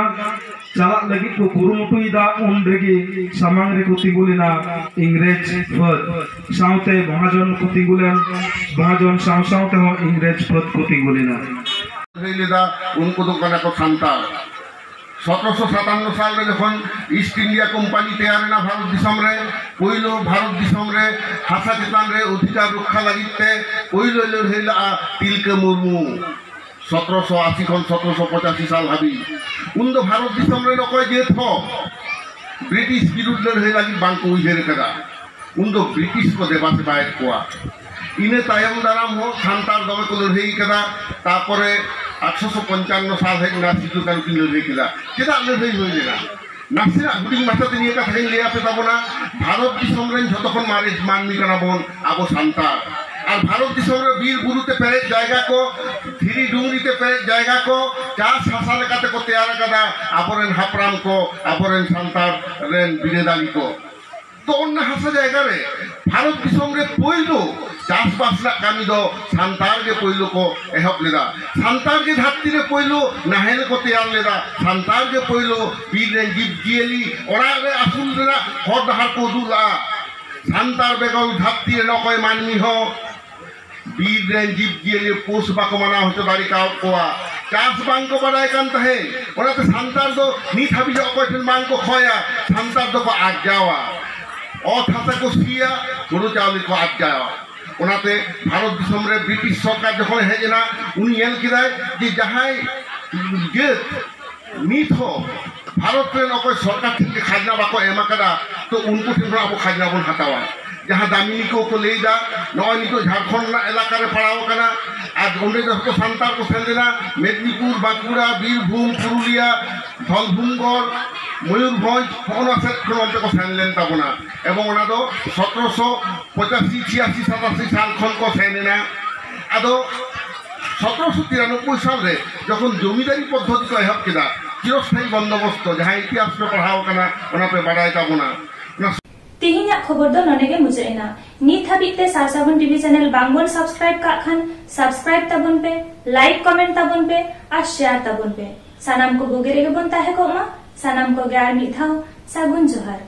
ᱪᱟᱞᱟᱜ ᱞᱟᱹᱜᱤᱫ ᱠᱚ ᱠᱩᱨᱩᱢᱩᱴᱩᱭᱮᱫᱟ, ᱩᱱ ᱨᱮᱜᱮ ᱥᱟᱢᱟᱝ ᱨᱮᱠᱚ ᱛᱤᱸᱜᱩ ᱞᱮᱱᱟ ᱤᱝᱨᱮᱡᱽ ᱯᱷᱟᱹᱫ ᱥᱟᱶᱛᱮ ᱢᱚᱦᱟᱡᱚᱱ ᱠᱚ ᱛᱤᱸᱜᱩ ᱞᱮᱱ, ᱢᱚᱦᱟᱡᱚᱱ ᱥᱟᱶ ᱥᱟᱶ ᱛᱮᱦᱚᱸ ᱤᱝᱨᱮᱡᱽ ᱯᱷᱟᱹᱫ ᱠᱚ ᱛᱤᱸᱜᱩ ᱞᱮᱱᱟ᱾ ᱞᱟᱹᱭ ᱞᱮᱫᱟ, ᱩᱱᱠᱩ ᱫᱚ ᱠᱟᱱᱟ ᱠᱚ ᱥᱟᱱᱛᱟᱲ᱾ ᱥᱚᱛᱨᱚᱥᱚ ᱥᱟᱛᱟᱱᱱᱚ ᱥᱟᱞ ᱨᱮ ᱡᱚᱠᱷᱚᱱ ᱤᱥᱴ ᱤᱱᱰᱤᱭᱟ ᱠᱳᱢᱯᱟᱱᱤ ᱛᱮᱭᱟᱨ ᱮᱱᱟ ᱵᱷᱟᱨᱚᱛ ᱫᱤᱥᱚᱢ ᱨᱮ, ᱯᱳᱭᱞᱳ ᱵᱷᱟᱨᱚᱛ ᱫᱤᱥᱚᱢ ᱨᱮ ᱦᱟᱥᱟ ᱪᱮᱛᱟᱱ ᱨᱮ ᱚᱫᱷᱤᱠᱟᱨ ᱨᱚᱠᱠᱷᱟ ᱞᱟᱹᱜᱤᱫ ᱛᱮ ᱯᱳᱭᱞᱳ ᱞᱟᱹᱲᱦᱟᱹᱭ ᱞᱟᱜᱼᱟ ᱛᱤᱞᱠᱟᱹ ᱢᱩᱨᱢᱩ, ᱥᱚᱛᱨᱚᱥᱚ ᱟᱥᱤ ᱠᱷᱚᱱ ᱥᱚᱛᱨᱚᱥᱚ ᱯᱚᱸᱪᱟᱥᱤ ᱥᱟᱞ ᱦᱟᱹᱵᱤᱡ᱾ ᱩᱱᱫᱚ ᱵᱷᱟᱨᱚᱛ ᱫᱤᱥᱚᱢ ᱨᱮᱱ ᱚᱠᱚᱭ ᱡᱟᱹᱛ ᱦᱚᱸ ᱵᱨᱤᱴᱤᱥ ᱵᱤᱨᱩᱫᱽ ᱞᱟᱹᱲᱦᱟᱹᱭ ᱞᱟᱹᱜᱤᱫ ᱵᱟᱝᱠᱚ ᱩᱭᱦᱟᱹᱨ ᱟᱠᱟᱫᱟ᱾ ᱩᱱᱫᱚ ᱵᱨᱤᱴᱤᱥ ᱠᱚ ᱫᱮᱵᱟ ᱥᱮᱵᱟᱭᱮᱫ ᱠᱚᱣᱟ᱾ ᱤᱱᱟᱹ ᱛᱟᱭᱚᱢ ᱫᱟᱨᱟᱢ ᱦᱚᱸ ᱥᱟᱱᱛᱟᱲ ᱫᱚᱢᱮ ᱠᱚ ᱞᱟᱹᱲᱦᱟᱹᱭ ᱠᱟᱫᱟ᱾ ᱛᱟᱨᱯᱚᱨᱮ ᱟᱴᱷᱨᱚᱥᱚ ᱯᱚᱧᱪᱟᱱᱱᱚ ᱥᱟᱞ ᱦᱮᱡ ᱮᱱᱟ, ᱥᱤᱫᱩ ᱠᱟᱹᱱᱦᱩ ᱠᱤᱱ ᱞᱟᱹᱲᱦᱟᱹᱭ ᱠᱮᱫᱟ᱾ ᱪᱮᱫᱟᱜ ᱞᱟᱹᱲᱦᱟᱹᱭ ᱦᱩᱭ ᱞᱮᱱᱟ? ᱱᱟᱥᱮᱱᱟᱜ ᱦᱩᱰᱤᱧ ᱢᱟᱪᱷᱟ ᱛᱮ ᱱᱤᱭᱟᱹ ᱠᱟᱛᱷᱟ ᱜᱤᱧ ᱞᱟᱹᱭ ᱟᱯᱮ ᱛᱟᱵᱚᱱᱟ, ᱵᱷᱟᱨᱚᱛ ᱫᱤᱥᱚᱢ ᱨᱮᱱ ᱡᱷᱚᱛᱚ ᱠᱷᱚᱱ ᱢᱟᱨᱮ ᱢᱟᱹᱱᱢᱤ ᱠᱟᱱᱟ ᱵᱚᱱ ᱟᱵᱚ ᱥᱟᱱᱛᱟᱲ᱾ ᱟᱨ ᱵᱷᱟᱨᱚᱛ ᱫᱤᱥᱚᱢ ᱨᱮ ᱵᱤᱨ ᱵᱩᱨᱩ ᱛᱮ ᱯᱮᱨᱮᱡ ᱡᱟᱭᱜᱟ ᱠᱚ, ᱫᱷᱤᱨᱤ ᱰᱩᱝᱨᱤ ᱛᱮ ᱯᱮᱨᱮᱡ ᱡᱟᱭᱜᱟ ᱠᱚ ᱪᱟᱥ ᱦᱟᱥᱟ ᱞᱮᱠᱟᱛᱮ ᱠᱚ ᱛᱮᱭᱟᱨ ᱟᱠᱟᱫᱟ ᱟᱵᱚᱨᱮᱱ ᱦᱟᱯᱲᱟᱢ ᱠᱚ, ᱟᱵᱚᱨᱮᱱ ᱥᱟᱱᱛᱟᱲ ᱨᱮᱱ ᱵᱤᱨᱟᱹᱫᱟᱞᱤ ᱠᱚ᱾ ᱛᱚ ᱚᱱᱟ ᱦᱟᱥᱟ ᱡᱟᱭᱜᱟ ᱨᱮ ᱵᱷᱟᱨᱚᱛ ᱫᱤᱥᱚᱢ ᱨᱮ ᱯᱳᱭᱞᱳ ᱪᱟᱥᱵᱟᱥ ᱨᱮᱱᱟᱜ ᱠᱟᱹᱢᱤ ᱫᱚ ᱥᱟᱱᱛᱟᱲ ᱜᱮ ᱯᱳᱭᱞᱳ ᱠᱚ ᱮᱦᱚᱵ ᱞᱮᱫᱟ᱾ ᱥᱟᱱᱛᱟᱲ ᱜᱮ ᱫᱷᱟᱹᱨᱛᱤ ᱨᱮ ᱯᱳᱭᱞᱳ ᱱᱟᱦᱮᱞ ᱠᱚ ᱛᱮᱭᱟᱨ ᱞᱮᱫᱟ᱾ ᱥᱟᱱᱛᱟᱲ ᱜᱮ ᱯᱳᱭᱞᱳ ᱵᱤᱨ ᱨᱮᱱ ᱡᱤᱵᱽ ᱡᱤᱭᱟᱹᱞᱤ ᱚᱲᱟᱜ ᱨᱮ ᱟᱹᱥᱩᱞ ᱨᱮᱱᱟᱜ ᱦᱚᱨ ᱰᱟᱦᱟᱨ ᱠᱚ ᱩᱫᱩᱜ ᱞᱟᱜᱼᱟ᱾ ᱥᱟᱱᱛᱟᱲ ᱵᱮᱜᱚᱨ ᱫᱷᱟᱹᱨᱛᱤ ᱨᱮᱱ ᱚᱠᱚᱭ ᱢᱟᱹᱱᱢᱤ ᱦᱚᱸ ᱵᱤᱨ ᱨᱮᱱ ᱡᱤᱵᱽ ᱡᱤᱭᱟᱹᱞᱤ ᱯᱩᱥ ᱵᱟᱠᱚ ᱢᱟᱱᱟᱣ ᱦᱚᱪᱚ ᱫᱟᱲᱮ ᱠᱟᱣ ᱠᱚᱣᱟ᱾ ᱪᱟᱥ ᱵᱟᱝ ᱠᱚ ᱵᱟᱲᱟᱭ ᱠᱟᱱ ᱛᱟᱦᱮᱸᱫ, ᱚᱱᱟᱛᱮ ᱥᱟᱱᱛᱟᱲ ᱫᱚ ᱱᱤᱛ ᱦᱟᱹᱵᱤᱡ ᱚᱠᱚᱭ ᱴᱷᱮᱱ ᱵᱟᱝ ᱠᱚ ᱠᱷᱚᱭᱟ, ᱥᱟᱱᱛᱟᱲ ᱫᱚᱠᱚ ᱟᱨᱡᱟᱣᱟ, ᱚᱛ ᱦᱟᱥᱟ ᱠᱚ ᱥᱤᱭᱟ, ᱦᱩᱲᱩ ᱪᱟᱣᱞᱮ ᱠᱚ ᱟᱨᱡᱟᱣᱟ᱾ ᱚᱱᱟᱛᱮ ᱵᱷᱟᱨᱚᱛ ᱫᱤᱥᱚᱢ ᱨᱮ ᱵᱨᱤᱴᱤᱥ ᱥᱚᱨᱠᱟᱨ ᱡᱚᱠᱷᱚᱱ ᱦᱮᱡ ᱮᱱᱟ, ᱩᱱᱤ ᱧᱮᱞ ᱠᱮᱫᱟᱭ ᱡᱮ ᱡᱟᱦᱟᱸᱭ ᱡᱟᱹᱛ ᱱᱤᱛ ᱦᱚᱸ ᱵᱷᱟᱨᱚᱛ ᱨᱮᱱ ᱚᱠᱚᱭ ᱥᱚᱨᱠᱟᱨ ᱴᱷᱮᱱ ᱜᱮ ᱠᱷᱟᱡᱽᱱᱟ ᱵᱟᱠᱚ ᱮᱢ ᱟᱠᱟᱫᱟ, ᱛᱚ ᱩᱱᱠᱩ ᱴᱷᱮᱱ ᱠᱷᱚᱱ ᱟᱵᱚ ᱠᱷᱟᱡᱽᱱᱟ ᱵᱚᱱ ᱦᱟᱛᱟᱣᱟ᱾ ᱡᱟᱦᱟᱸ ᱫᱟᱢᱤᱱᱤ ᱠᱚ ᱠᱚ ᱞᱟᱹᱭ ᱮᱫᱟ, ᱱᱚᱜᱼᱚᱭ ᱱᱤᱛᱚᱜ ᱡᱷᱟᱲᱠᱷᱚᱸᱰ ᱨᱮᱱᱟᱜ ᱮᱞᱟᱠᱟ ᱨᱮ ᱯᱟᱲᱟᱣ ᱟᱠᱟᱱᱟ, ᱟᱨ ᱚᱸᱰᱮ ᱡᱚᱛᱚ ᱥᱟᱱᱛᱟᱲ ᱠᱚ ᱥᱮᱱ ᱞᱮᱱᱟ, ᱢᱮᱫᱽᱱᱤᱯᱩᱨ, ᱵᱟᱸᱠᱩᱲᱟ, ᱵᱤᱨᱵᱷᱩᱢ, ᱯᱩᱨᱩᱞᱤᱭᱟ, ᱫᱷᱚᱞᱵᱷᱩᱢᱜᱚᱲ, ᱢᱚᱭᱩᱨᱵᱷᱚᱸᱡᱽ, ᱦᱚᱸᱜᱼᱚ ᱱᱚᱣᱟ ᱥᱮᱫ ᱠᱷᱚᱱ ᱚᱱᱛᱮ ᱠᱚ ᱥᱮᱱ ᱞᱮᱱ ᱛᱟᱵᱚᱱᱟ᱾ ᱮᱵᱚᱝ ᱚᱱᱟ ᱫᱚ ᱥᱚᱛᱨᱚᱥᱚ ᱯᱚᱸᱪᱟᱥᱤ, ᱪᱷᱤᱭᱟᱥᱤ, ᱥᱟᱛᱟᱥᱤ ᱥᱟᱞ ᱠᱷᱚᱱ ᱠᱚ ᱥᱮᱱ ᱮᱱᱟ᱾ ᱟᱫᱚ ᱥᱚᱛᱨᱚᱥᱚ ᱛᱤᱨᱟᱱᱚᱵᱵᱳᱭ ᱥᱟᱞ ᱨᱮ ᱡᱚᱠᱷᱚᱱ ᱡᱚᱢᱤᱫᱟᱨᱤ ᱯᱚᱫᱽᱫᱷᱚᱛᱤ ᱠᱚ ᱮᱦᱚᱵ ᱠᱮᱫᱟ, ᱪᱤᱨᱚᱥᱛᱷᱟᱭᱤ ᱵᱚᱱᱫᱳᱵᱚᱥᱛᱚ, ᱡᱟᱦᱟᱸᱭ ᱤᱛᱤᱦᱟᱥ ᱯᱮ ᱯᱟᱲᱦᱟᱣ ᱟᱠᱟᱱᱟ, ᱚᱱᱟ ᱯᱮ ᱵᱟᱰᱟᱭ ᱛᱟᱵᱚᱱᱟ᱾ ᱚᱱᱟ ᱛᱮᱦᱮᱧᱟᱜ ᱠᱷᱚᱵᱚᱨ ᱫᱚ ᱱᱚᱰᱮ ᱜᱮ ᱢᱩᱪᱟᱹᱫ ᱮᱱᱟ᱾ ᱱᱤᱛ ᱦᱟᱹᱵᱤᱡ ᱛᱮ ᱥᱟᱨ ᱥᱟᱹᱜᱩᱱ ᱴᱤᱵᱷᱤ ᱪᱮᱱᱮᱞ ᱵᱟᱝ ᱵᱚᱱ ᱥᱟᱵᱥᱠᱨᱟᱭᱤᱵ ᱠᱟᱜ ᱠᱷᱟᱱ, ᱥᱟᱵᱥᱠᱨᱟᱭᱤᱵ ᱛᱟᱵᱚᱱ ᱯᱮ, ᱞᱟᱭᱤᱠ, ᱠᱚᱢᱮᱱᱴ ᱛᱟᱵᱚᱱ ᱯᱮ ᱟᱨ ᱥᱮᱭᱟᱨ ᱛᱟᱵᱚᱱ ᱯᱮ᱾ ᱥᱟᱱᱟᱢ ᱠᱚ ᱵᱩᱜᱤ ᱨᱮᱜᱮ ᱵᱚᱱ ᱛᱟᱦᱮᱸ ᱠᱚᱜ ᱢᱟ᱾ ᱥᱟᱱᱟᱢ ᱠᱚᱜᱮ ᱟᱨ ᱢᱤᱫ ᱫᱷᱟᱣ ᱥᱟᱹᱜᱩᱱ ᱡᱚᱦᱟᱨ᱾